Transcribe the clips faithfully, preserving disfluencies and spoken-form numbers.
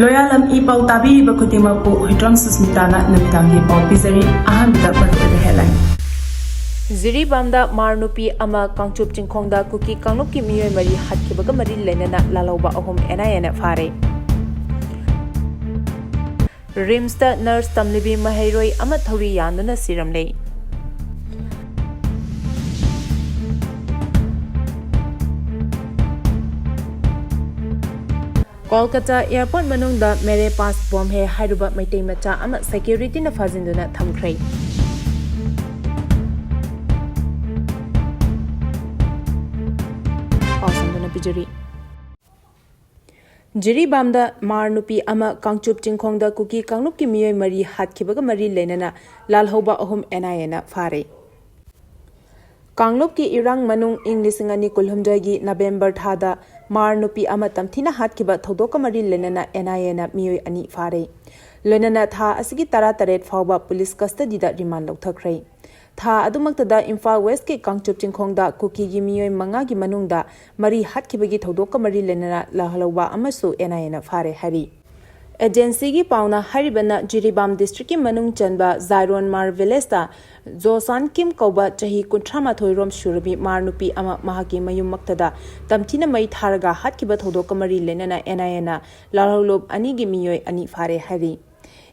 ꯂꯣꯌꯥꯂꯝ E ꯄꯥꯎ ꯇꯥꯕꯤꯔꯤꯕ ꯈꯨꯗꯤꯡꯃꯛꯄꯨ ꯍꯨꯏꯗ꯭ꯔꯣꯝ ꯁꯨꯁꯃꯤꯇꯥꯅ ꯅꯨꯃꯤꯗꯥꯡꯒꯤ ꯄꯥꯎ ꯄꯤꯖꯔꯤ꯫ ꯑꯍꯥꯟꯕꯗ ꯃꯔꯨꯑꯣꯏꯕ headline꯫ ꯖꯤꯔꯤꯕꯥꯝꯗ ꯃꯥꯔ ꯅꯨꯄꯤ ꯑꯃ ꯀꯥꯡꯆꯨꯞ ꯆꯤꯡꯈꯣꯡꯗ ꯀꯨꯀꯤ ꯀꯥꯡꯂꯨꯞꯀꯤ ꯃꯤꯑꯣꯏ ꯃꯔꯤ ꯍꯥꯠꯈꯤꯕꯒ ꯃꯔꯤ ꯂꯩꯅꯅ ꯂꯥꯜꯍꯧꯕ ꯑꯍꯨꯝ NIAꯅ ꯐꯥꯔꯦ꯫ ꯔꯤꯝꯁꯇ ꯅꯔꯁ ꯇꯝꯂꯤꯕꯤ ꯃꯍꯩꯔꯣꯏ ꯑꯃ ꯊꯧꯔꯤ ꯌꯥꯟꯗꯨꯅ ꯁꯤꯔꯝꯂꯦ꯫ ꯀꯣꯜꯀꯇꯥ airport ꯃꯅꯨꯡꯗ ꯃꯦꯔꯦ ꯄꯥꯁ ꯕꯣꯝ ꯍꯦ ꯍꯥꯏꯔꯨꯕ ꯃꯩꯇꯩ ꯃꯆꯥ ꯑꯃ securityꯅ ꯐꯥꯖꯤꯟꯗꯨꯅ ꯊꯝꯈ꯭ꯔꯦ꯫ ꯄꯥꯎ ꯁꯟꯗꯣꯛꯅ ꯄꯤꯖꯔꯤ꯫ ꯖꯤꯔꯤꯕꯥꯝꯗ ꯃꯥꯔ ꯅꯨꯄꯤ ꯑꯃ ꯀꯥꯡꯆꯨꯞ ꯆꯤꯡꯈꯣꯡꯗ ꯀꯨꯀꯤ ꯀꯥꯡꯂꯨꯞꯀꯤ ꯃꯤꯑꯣꯏ ꯃꯔꯤ ꯍꯥꯠꯈꯤꯕꯒ ꯃꯔꯤ ꯂꯩꯅꯅ ꯂꯥꯜꯍꯧꯕ ꯑꯍꯨꯝ NIAꯅ ꯐꯥꯔꯦ꯫ ꯀꯥꯡꯂꯨꯞꯀꯤ ꯏꯔꯥꯡ ꯃꯅꯨꯡ ꯏꯪ ꯂꯤꯁꯤꯡ ꯑꯅꯤ ꯀꯨꯟꯍꯨꯝꯗꯣꯏꯒꯤ ꯅꯕꯦꯝꯕꯔ ꯊꯥꯗ ꯃꯥꯔ ꯅꯨꯄꯤ ꯑꯃ ꯇꯝꯊꯤꯅ ꯍꯥꯠꯈꯤꯕ ꯊꯧꯗꯣꯛꯀ ꯃꯔꯤ ꯂꯩꯅꯅ NIAꯅ ꯃꯤꯑꯣꯏ ꯑꯅꯤ ꯐꯥꯔꯦ꯫ ꯂꯣꯏꯅꯅ ꯊꯥ ꯑꯁꯤꯒꯤ ꯇꯔꯥꯇꯔꯦꯠ ꯐꯥꯎꯕ ꯄꯨꯂꯤꯁ custodyꯗ remand ꯂꯧꯊꯈ꯭ꯔꯦ꯫ ꯊꯥ ꯑꯗꯨꯃꯛꯇꯗ ꯏꯝꯐꯥꯜ Westꯀꯤ ꯀꯥꯡꯆꯨꯞ ꯆꯤꯡꯈꯣꯡꯗ ꯀꯨꯀꯤꯒꯤ ꯃꯤꯑꯣꯏ ꯃꯉꯥꯒꯤ ꯃꯅꯨꯡꯗ ꯃꯔꯤ ꯍꯥꯠꯈꯤꯕꯒꯤ ꯊꯧꯗꯣꯛꯀ ꯃꯔꯤ ꯂꯩꯅꯅ ꯂꯥꯜꯍꯧꯕ ꯑꯃꯁꯨ NIAꯅ ꯐꯥꯔꯦ ꯍꯥꯏꯔꯤ꯫ Agencyꯒꯤ ꯄꯥꯎꯅ ꯍꯥꯏꯔꯤꯕꯅ ꯖꯤꯔꯤꯕꯥꯝ districtꯀꯤ ꯃꯅꯨꯡ ꯆꯟꯕ ꯖꯥꯏꯔꯣꯟ ꯃꯥꯔ villageꯇ ꯖꯣꯁꯥꯟ ꯀꯤꯝ ꯀꯧꯕ ꯆꯍꯤ ꯀꯨꯟꯊ꯭ꯔꯥ ꯃꯥꯊꯣꯏ ꯔꯣꯝ ꯁꯨꯔꯕꯤ ꯃꯥꯔ ꯅꯨꯄꯤ ꯑꯃ ꯃꯍꯥꯛꯀꯤ ꯃꯌꯨꯝꯃꯛꯇꯗ ꯇꯝꯊꯤꯅ ꯃꯩ ꯊꯥꯔꯒ ꯍꯥꯠꯈꯤꯕ ꯊꯧꯗꯣꯛꯀ ꯃꯔꯤ ꯂꯩꯅꯅ NIAꯅ ꯂꯥꯜꯍꯧꯂꯨꯞ ꯑꯅꯤꯒꯤ ꯃꯤꯑꯣꯏ ꯑꯅꯤ ꯐꯥꯔꯦ ꯍꯥꯏꯔꯤ꯫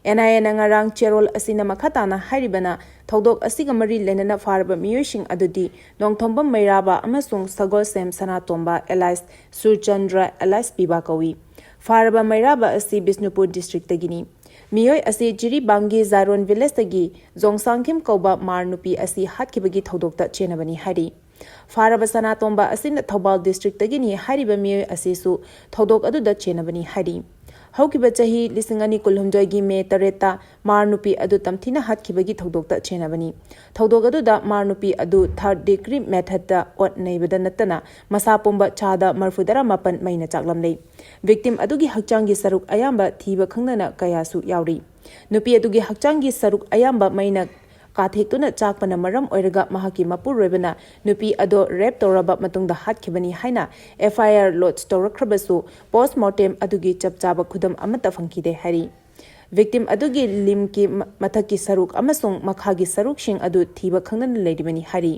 NIAꯅ ꯉꯔꯥꯡ ꯆꯦꯔꯣꯜ ꯑꯁꯤꯅ ꯃꯈꯥ ꯇꯥꯅ ꯍꯥꯏꯔꯤꯕꯅ, ꯊꯧꯗꯣꯛ ꯑꯁꯤꯒ ꯃꯔꯤ ꯂꯩꯅꯅ ꯐꯥꯔꯕ ꯃꯤꯑꯣꯏꯁꯤꯡ ꯑꯗꯨꯗꯤ ꯅꯣꯡꯊꯣꯝꯕꯝ ꯃꯩꯔꯥꯕ ꯑꯃꯁꯨꯡ ꯁꯒꯣꯜꯁꯦꯝ ꯁꯅꯥꯇꯣꯝꯕ alias ꯁꯨꯔꯆꯟꯗ꯭ꯔ alias ꯄꯤꯕꯥ ꯀꯧꯏ꯫ ꯐꯥꯔꯕ ꯃꯩꯔꯥꯕ ꯑꯁꯤ ꯕꯤꯁꯅꯨꯄꯨꯔ districtꯇꯒꯤꯅꯤ꯫ ꯃꯤꯑꯣꯏ ꯑꯁꯤ ꯖꯤꯔꯤꯕꯥꯝꯒꯤ ꯖꯥꯏꯔꯣꯟ villageꯇꯒꯤ ꯖꯣꯡꯁꯥꯡꯈꯤꯝ ꯀꯧꯕ ꯃꯥꯔ ꯅꯨꯄꯤ ꯑꯁꯤ ꯍꯥꯠꯈꯤꯕꯒꯤ ꯊꯧꯗꯣꯛꯇ ꯆꯦꯟꯅꯕꯅꯤ ꯍꯥꯏꯔꯤ꯫ ꯐꯥꯔꯕ ꯁꯅꯥꯇꯣꯝꯕ ꯑꯁꯤꯅ ꯊꯧꯕꯥꯜ districtꯇꯒꯤꯅꯤ ꯍꯥꯏꯔꯤꯕ ꯃꯤꯑꯣꯏ ꯑꯁꯤꯁꯨ ꯊꯧꯗꯣꯛ ꯑꯗꯨꯗ ꯆꯦꯟꯅꯕꯅꯤ ꯍꯥꯏꯔꯤ꯫ ꯍꯧꯈꯤꯕ ꯆꯍꯤ ꯂꯤꯁꯤꯡ ꯑꯅꯤ ꯀꯨꯟꯍꯨꯝꯗꯣꯏꯒꯤ ꯃꯦ ꯇꯔꯦꯠꯇ ꯃꯥꯔ ꯅꯨꯄꯤ ꯑꯗꯨ ꯇꯝꯊꯤꯅ ꯍꯥꯠꯈꯤꯕꯒꯤ ꯊꯧꯗꯣꯛꯇ ꯆꯦꯟꯅꯕꯅꯤ꯫ ꯊꯧꯗꯣꯛ ꯑꯗꯨꯗ ꯃꯥꯔ ꯅꯨꯄꯤ ꯑꯗꯨ third degree methodꯇ ꯑꯣꯠ ꯅꯩꯕꯗ ꯅꯠꯇꯅ ꯃꯁꯥ ꯄꯨꯝꯕ ꯆꯥꯗ ꯃꯔꯐꯨꯇꯔꯥ ꯃꯥꯄꯟ ꯃꯩꯅ ꯆꯥꯛꯂꯝꯂꯦ꯫ Victim ꯑꯗꯨꯒꯤ ꯍꯛꯆꯥꯡꯒꯤ ꯁꯔꯨꯛ ꯑꯌꯥꯝꯕ ꯊꯤꯕ ꯈꯪꯗꯅ ꯀꯌꯥꯁꯨ ꯌꯥꯎꯔꯤ꯫ ꯅꯨꯄꯤ ꯑꯗꯨꯒꯤ ꯍꯛꯆꯥꯡꯒꯤ ꯁꯔꯨꯛ ꯑꯌꯥꯝꯕ ꯃꯩꯅ ꯀꯥꯊꯦꯛꯇꯨꯅ ꯆꯥꯛꯄꯅ ꯃꯔꯝ ꯑꯣꯏꯔꯒ ꯃꯍꯥꯛꯀꯤ ꯃꯄꯨꯔꯣꯏꯕꯅ ꯅꯨꯄꯤ ꯑꯗꯣ ꯔꯦꯞ ꯇꯧꯔꯕ ꯃꯇꯨꯡꯗ ꯍꯥꯠꯈꯤꯕꯅꯤ ꯍꯥꯏꯅ ꯑꯦꯐ ꯑꯥꯏ ꯑꯥꯔ ꯂꯣꯗꯖ ꯇꯧꯔꯛꯈ꯭ꯔꯕꯁꯨ, ꯄꯣꯁ꯭ꯠꯃꯣꯔꯇꯦꯝ ꯑꯗꯨꯒꯤ ꯆꯞ ꯆꯥꯕ ꯈꯨꯗꯝ ꯑꯃꯠꯇ ꯐꯪꯈꯤꯗꯦ ꯍꯥꯏꯔꯤ꯫ ꯚꯤꯛꯇꯤꯝ ꯑꯗꯨꯒꯤ ꯂꯤꯝꯕꯀꯤ ꯃ-, ꯃꯊꯛꯀꯤ ꯁꯔꯨꯛ ꯑꯃꯁꯨꯡ ꯃꯈꯥꯒꯤ ꯁꯔꯨꯛꯁꯤꯡ ꯑꯗꯨ ꯊꯤꯕ ꯈꯪꯗꯅ ꯂꯩꯔꯤꯕꯅꯤ ꯍꯥꯏꯔꯤ꯫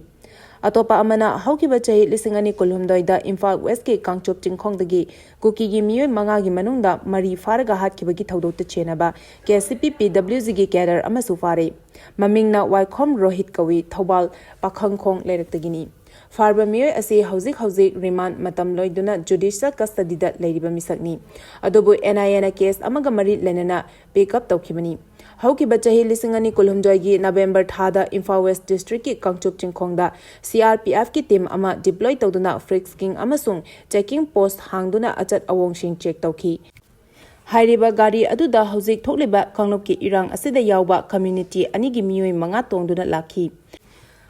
ꯑꯇꯣꯞꯄ ꯑꯃꯅ, ꯍꯧꯈꯤꯕ ꯆꯍꯤ ꯂꯤꯁꯤꯡ ꯑꯅꯤ ꯀꯨꯟꯍꯨꯝꯗꯣꯏꯗ ꯏꯝꯐꯥꯜ ꯋꯦꯁ꯭ꯠꯀꯤ ꯀꯥꯡꯆꯣꯞ ꯆꯤꯡꯈꯣꯡꯗꯒꯤ ꯀꯨꯀꯤꯒꯤ ꯃꯤꯑꯣꯏ ꯃꯉꯥꯒꯤ ꯃꯅꯨꯡꯗ ꯃꯔꯤ ꯐꯥꯔꯒ ꯍꯥꯠꯈꯤꯕꯒꯤ ꯊꯧꯗꯣꯛꯇ ꯆꯦꯟꯅꯕ ꯀꯦ ꯁꯤ ꯄꯤ ꯄꯤ ꯗꯕ꯭ꯂꯤꯎ ꯖꯤꯒꯤ ꯀꯦꯗꯔ ꯑꯃꯁꯨ ꯐꯥꯔꯦ꯫ ꯃꯃꯤꯡꯅ ꯋꯥꯏꯈꯣꯝ ꯔꯣꯍꯤꯠ ꯀꯧꯏ, ꯊꯧꯕꯥꯜ ꯄꯥꯈꯪꯈꯣꯡ ꯂꯩꯔꯛꯇꯒꯤꯅꯤ꯫ ꯐꯥꯔꯕ ꯃꯤꯑꯣꯏ ꯑꯁꯤ ꯍꯧꯖꯤꯛ ꯍꯧꯖꯤꯛ ꯔꯤꯃꯥꯟꯗ ꯃꯇꯝ ꯂꯣꯏꯗꯨꯅ ꯖꯨꯗꯤꯁꯤꯌꯦꯜ ꯀꯁꯇꯗꯤꯗ ꯂꯩꯔꯤꯕ ꯃꯤꯁꯛꯅꯤ꯫ ꯑꯗꯨꯕꯨ ꯑꯦꯟ ꯑꯥꯏ ꯑꯦꯅ ꯀꯦꯁ ꯑꯃꯒ ꯃꯔꯤ ꯂꯩꯅꯅ ꯄꯤꯛ ꯑꯞ ꯇꯧꯈꯤꯕꯅꯤ꯫ ꯍꯧꯈꯤꯕ ꯆꯍꯤ ꯂꯤꯁꯤꯡ ꯑꯅꯤ ꯀꯨꯟꯍꯨꯝꯗꯣꯏꯒꯤ ꯅꯕꯦꯝꯕꯔ ꯊꯥꯗ ꯏꯝꯐꯥꯜ ꯋꯦꯁ꯭ꯠ ꯗꯤꯁꯇ꯭ꯔꯤꯛꯀꯤ ꯀꯥꯡꯆꯣꯞ ꯆꯤꯡꯈꯣꯡꯗ ꯁꯤ ꯑꯥꯔ ꯄꯤ ꯑꯦꯐꯀꯤ ꯇꯤꯝ ꯑꯃ ꯗꯤꯄ꯭ꯂꯣꯏ ꯇꯧꯗꯨꯅ ꯐ꯭ꯔꯤꯁꯀꯤꯡ ꯑꯃꯁꯨꯡ ꯆꯦꯀꯤꯡ ꯄꯣꯁ꯭ꯠ ꯍꯥꯡꯗꯨꯅ ꯑꯆꯠ ꯑꯋꯣꯡꯁꯤꯡ ꯆꯦꯛ ꯇꯧꯈꯤ꯫ ꯍꯥꯏꯔꯤꯕ ꯒꯥꯔꯤ ꯑꯗꯨꯗ ꯍꯧꯖꯤꯛ ꯊꯣꯛꯂꯤꯕ ꯀꯥꯡꯂꯨꯞꯀꯤ ꯏꯔꯥꯡ ꯑꯁꯤꯗ ꯌꯥꯎꯕ ꯀꯝꯃ꯭ꯌꯨꯅꯤꯇꯤ ꯑꯅꯤꯒꯤ ꯃꯤꯑꯣꯏ ꯃꯉꯥ ꯇꯣꯡꯗꯨꯅ ꯂꯥꯛꯈꯤ꯫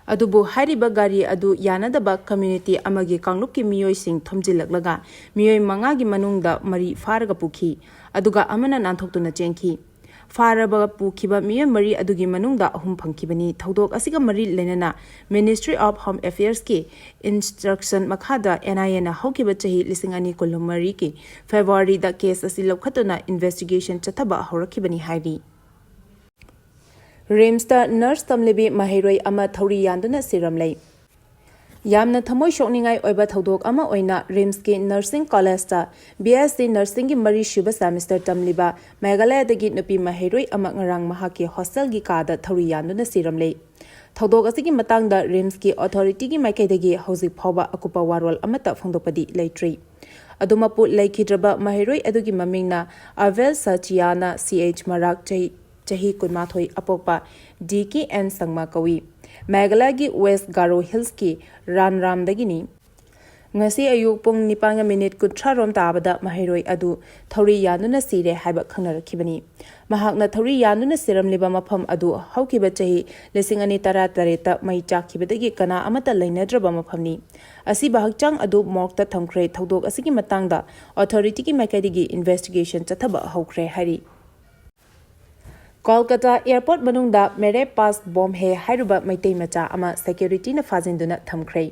ꯑꯗꯨꯕꯨ ꯍꯥꯏꯔꯤꯕ ꯒꯥꯔꯤ ꯑꯗꯨ ꯌꯥꯅꯗꯕ ꯀꯝꯃ꯭ꯌꯨꯅꯤꯇꯤ ꯑꯃꯒꯤ ꯀꯥꯡꯂꯨꯞꯀꯤ ꯃꯤꯑꯣꯏꯁꯤꯡ ꯊꯣꯝꯖꯤꯜꯂꯛꯂꯒ ꯃꯤꯑꯣꯏ ꯃꯉꯥꯒꯤ ꯃꯅꯨꯡꯗ ꯃꯔꯤ ꯐꯥꯔꯒ ꯄꯨꯈꯤ, ꯑꯗꯨꯒ ꯑꯃꯅ ꯅꯥꯟꯊꯣꯛꯇꯨꯅ ꯆꯦꯟꯈꯤ꯫ ꯐꯥꯔꯕ ꯄꯨꯈꯤꯕ ꯃꯤꯑꯣꯏ ꯃꯔꯤ ꯑꯗꯨꯒꯤ ꯃꯅꯨꯡꯗ ꯑꯍꯨꯝ ꯐꯪꯈꯤꯕꯅꯤ꯫ ꯊꯧꯗꯣꯛ ꯑꯁꯤꯒ ꯃꯔꯤ ꯂꯩꯅꯅ ꯃꯤꯅꯤꯁꯇ꯭ꯔꯤ ꯑꯣꯐ ꯍꯣꯝ ꯑꯦꯐꯤꯌꯔꯁꯀꯤ ꯏꯟꯁꯇ꯭ꯔꯛꯁꯟ ꯃꯈꯥꯗ ꯑꯦꯟ ꯑꯥꯏ ꯑꯦꯅ ꯍꯧꯈꯤꯕ ꯆꯍꯤ ꯂꯤꯁꯤꯡ ꯑꯅꯤ ꯀꯨꯟꯃꯔꯤꯒꯤ ꯐꯦꯕ꯭ꯔꯨꯋꯥꯔꯤꯗ ꯀꯦꯁ ꯑꯁꯤ ꯂꯧꯈꯠꯇꯨꯅ ꯏꯟꯚꯦꯁꯇꯤꯒꯦꯁꯟ ꯆꯠꯊꯕ ꯍꯧꯔꯛꯈꯤꯕꯅꯤ ꯍꯥꯏꯔꯤ꯫ ꯔꯤꯝꯁꯇ ꯅꯔꯁ ꯇꯝꯂꯤꯕꯤ ꯃꯍꯩꯔꯣꯏ ꯑꯃ ꯊꯧꯔꯤ ꯌꯥꯟꯗꯨꯅ ꯁꯤꯔꯝꯂꯦ꯫ ꯌꯥꯝꯅ ꯊꯃꯣꯏ ꯁꯣꯛꯅꯤꯡꯉꯥꯏ ꯑꯣꯏꯕ ꯊꯧꯗꯣꯛ ꯑꯃ ꯑꯣꯏꯅ ꯔꯤꯝꯁꯀꯤ ꯅꯔꯁꯤꯡ ꯀꯣꯂꯦꯖꯇ ꯕꯤ ꯑꯦꯁ ꯁꯤ ꯅꯔꯁꯤꯡꯒꯤ ꯃꯔꯤꯁꯨꯕ ꯁꯦꯃꯤꯁꯇꯔ ꯇꯝꯂꯤꯕ ꯃꯦꯘꯥꯂꯌꯥꯗꯒꯤ ꯅꯨꯄꯤ ꯃꯍꯩꯔꯣꯏ ꯑꯃ ꯉꯔꯥꯡ ꯃꯍꯥꯛꯀꯤ ꯍꯣꯁꯇꯦꯜꯒꯤ ꯀꯥꯗ ꯊꯧꯔꯤ ꯌꯥꯟꯗꯨꯅ ꯁꯤꯔꯝꯂꯦ꯫ ꯊꯧꯗꯣꯛ ꯑꯁꯤꯒꯤ ꯃꯇꯥꯡꯗ ꯔꯤꯝꯁꯀꯤ ꯑꯣꯊꯣꯔꯤꯇꯤꯒꯤ ꯃꯥꯏꯀꯩꯗꯒꯤ ꯍꯧꯖꯤꯛ ꯐꯥꯎꯕ ꯑꯀꯨꯞꯄ ꯋꯥꯔꯣꯜ ꯑꯃꯠꯇ ꯐꯣꯡꯗꯣꯛꯄꯗꯤ ꯂꯩꯇ꯭ꯔꯤ꯫ ꯑꯗꯨꯃꯛꯄꯨ, ꯂꯩꯈꯤꯗ꯭ꯔꯕ ꯃꯍꯩꯔꯣꯏ ꯑꯗꯨꯒꯤ ꯃꯃꯤꯡꯅ ꯑꯚꯦꯜ ꯁꯆꯤꯌꯥꯅ ꯁꯤ ꯑꯩꯆ ꯃꯔꯥꯛ, ꯆꯍꯤ, ꯆꯍꯤ ꯀꯨꯟꯃꯥꯊꯣꯏ, ꯑꯄꯣꯛꯄ ꯗꯤ ꯀꯦ ꯑꯦꯟ ꯁꯪꯃꯥ ꯀꯧꯏ꯫ ꯃꯦꯘꯥꯂꯌꯥꯒꯤ ꯋꯦꯁ꯭ꯠ ꯒꯥꯔꯣ ꯍꯤꯜꯁꯀꯤ ꯔꯥꯟꯔꯥꯝꯗꯒꯤꯅꯤ꯫ ꯉꯁꯤ ꯑꯌꯨꯛ ꯄꯨꯡ ꯅꯤꯄꯥꯟꯒ ꯃꯤꯅꯤꯠ ꯀꯨꯟꯊ꯭ꯔꯥ ꯔꯣꯝ ꯇꯥꯕꯗ ꯃꯍꯩꯔꯣꯏ ꯑꯗꯨ ꯊꯧꯔꯤ ꯌꯥꯟꯗꯨꯅ ꯁꯤꯔꯦ ꯍꯥꯏꯕ ꯈꯪꯅꯔꯛꯈꯤꯕꯅꯤ꯫ ꯃꯍꯥꯛꯅ ꯊꯧꯔꯤ ꯌꯥꯟꯗꯨꯅ ꯁꯤꯔꯝꯂꯤꯕ ꯃꯐꯝ ꯑꯗꯨ ꯍꯧꯈꯤꯕ ꯆꯍꯤ ꯂꯤꯁꯤꯡ ꯑꯅꯤ ꯇꯔꯥꯇꯔꯦꯠꯇ ꯃꯩ ꯆꯥꯛꯈꯤꯕꯗꯒꯤ ꯀꯅꯥ ꯑꯃꯠꯇ ꯂꯩꯅꯗ꯭ꯔꯕ ꯃꯐꯝꯅꯤ꯫ ꯑꯁꯤꯕ ꯍꯛꯆꯥꯡ ꯑꯗꯨ ꯃꯣꯔꯒꯇ ꯊꯝꯈ꯭ꯔꯦ꯫ ꯊꯧꯗꯣꯛ ꯑꯁꯤꯒꯤ ꯃꯇꯥꯡꯗ ꯑꯣꯊꯣꯔꯤꯇꯤꯒꯤ ꯃꯥꯏꯀꯩꯗꯒꯤ ꯏꯟꯚꯦꯁꯇꯤꯒꯦꯁꯟ ꯆꯠꯊꯕ ꯍꯧꯈ꯭ꯔꯦ ꯍꯥꯏꯔꯤ꯫ ꯀꯣꯜꯀꯇꯥ ꯑꯦꯌꯔꯄꯣꯔꯠ ꯃꯅꯨꯡꯗ ꯃꯦꯔꯦ ꯄꯥꯁ ꯕꯣꯝ ꯍꯦ ꯍꯥꯏꯔꯨꯕ ꯃꯩꯇꯩ ꯃꯆꯥ ꯑꯃ ꯁꯦꯀ꯭ꯌꯨꯔꯤꯇꯤꯅ ꯐꯥꯖꯤꯟꯗꯨꯅ ꯊꯝꯈ꯭ꯔꯦ꯫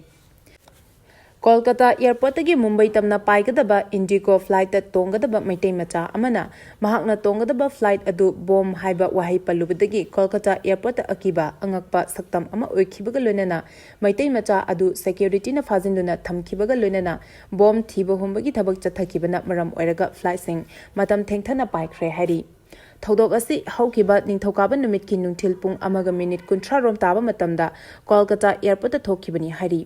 ꯀꯣꯜꯀꯇꯥ ꯑꯦꯌꯔꯄꯣꯔꯠꯇꯒꯤ ꯃꯨꯝꯕꯩ ꯇꯝꯅ ꯄꯥꯏꯒꯗꯕ ꯏꯟꯗꯤꯒꯣ ꯐ꯭ꯂꯥꯏꯠꯇ ꯇꯣꯡꯒꯗꯕ ꯃꯩꯇꯩ ꯃꯆꯥ ꯑꯃꯅ ꯃꯍꯥꯛꯅ ꯇꯣꯡꯒꯗꯕ ꯐ꯭ꯂꯥꯏꯠ ꯑꯗꯨ ꯕꯣꯝ ꯍꯥꯏꯕ ꯋꯥꯍꯩ ꯄꯜꯂꯨꯕꯗꯒꯤ ꯀꯣꯜꯀꯇꯥ ꯑꯦꯌꯔꯄꯣꯔꯠꯇ ꯑꯀꯤꯕ ꯑꯉꯛꯄ ꯁꯛꯇꯝ ꯑꯃ ꯑꯣꯏꯈꯤꯕꯒ ꯂꯣꯏꯅꯅ ꯃꯩꯇꯩ ꯃꯆꯥ ꯑꯗꯨ ꯁꯦꯀ꯭ꯌꯨꯔꯤꯇꯤꯅ ꯐꯥꯖꯤꯟꯗꯨꯅ ꯊꯝꯈꯤꯕꯒ ꯂꯣꯏꯅꯅ ꯕꯣꯝ ꯊꯤꯕ ꯍꯨꯝꯕꯒꯤ ꯊꯕꯛ ꯆꯠꯊꯈꯤꯕꯅ ꯃꯔꯝ ꯑꯣꯏꯔꯒ ꯐ꯭ꯂꯥꯏꯠꯁꯤꯡ ꯃꯇꯝ ꯊꯦꯡꯊꯅ ꯄꯥꯏꯈ꯭ꯔꯦ ꯍꯥꯏꯔꯤ꯫ ꯊꯧꯗꯣꯛ ꯑꯁꯤ ꯍꯧꯈꯤꯕ ꯅꯤꯡꯊꯧꯀꯥꯕ ꯅꯨꯃꯤꯠꯀꯤ ꯅꯨꯡꯊꯤꯜ ꯄꯨꯡ ꯑꯃꯒ ꯃꯤꯅꯤꯠ ꯀꯨꯟꯊ꯭ꯔꯥ ꯔꯣꯝ ꯇꯥꯕ ꯃꯇꯝꯗ ꯀꯣꯜꯀꯇꯥ ꯑꯦꯌꯔꯄꯣꯔꯠꯇ ꯊꯣꯛꯈꯤꯕꯅꯤ ꯍꯥꯏꯔꯤ꯫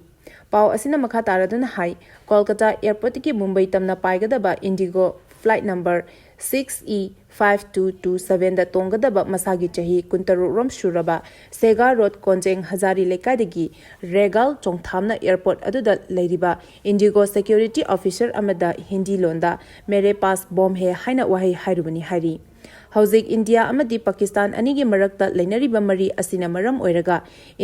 ꯄꯥꯎ ꯑꯁꯤꯅ ꯃꯈꯥ ꯇꯥꯔꯗꯨꯅ ꯍꯥꯏ, ꯀꯣꯜꯀꯇꯥ ꯑꯦꯌꯔꯄꯣꯔꯠꯇꯒꯤ ꯃꯨꯝꯕꯩ ꯇꯝꯅ ꯄꯥꯏꯒꯗꯕ IndiGo flight number six E five two two ꯁꯚꯦꯟꯗ ꯇꯣꯡꯒꯗꯕ ꯃꯁꯥꯒꯤ ꯆꯍꯤ ꯀꯨꯟꯇꯔꯨꯛ ꯔꯣꯝ ꯁꯨꯔꯕ ꯁꯦꯒꯥ ꯔꯣꯗ ꯀꯣꯟꯖꯦꯡ ꯍꯖꯥꯔꯤ ꯂꯩꯀꯥꯏꯗꯒꯤ ꯔꯦꯒꯥꯜ ꯆꯣꯡꯊꯥꯝꯅ ꯑꯦꯌꯔꯄꯣꯔꯠ ꯑꯗꯨꯗ ꯂꯩꯔꯤꯕ ꯏꯟꯗꯤꯒꯣ ꯁꯦꯀ꯭ꯌꯨꯔꯤꯇꯤ ꯑꯣꯐꯤꯁꯔ ꯑꯃꯗ ꯍꯤꯟꯗꯤ ꯂꯣꯟꯗ "ꯃꯦꯔꯦ ꯄꯥꯁ ꯕꯣꯝ ꯍꯦ" ꯍꯥꯏꯅ ꯋꯥꯍꯩ ꯍꯥꯏꯔꯨꯕꯅꯤ ꯍꯥꯏꯔꯤ꯫ ꯍꯧꯖꯤꯛ ꯏꯟꯗꯤꯌꯥ ꯑꯃꯗꯤ ꯄꯥꯀꯤꯁꯇꯥꯟ ꯑꯅꯤꯒꯤ ꯃꯔꯛꯇ ꯂꯩꯅꯔꯤꯕ ꯃꯔꯤ ꯑꯁꯤꯅ ꯃꯔꯝ ꯑꯣꯏꯔꯒ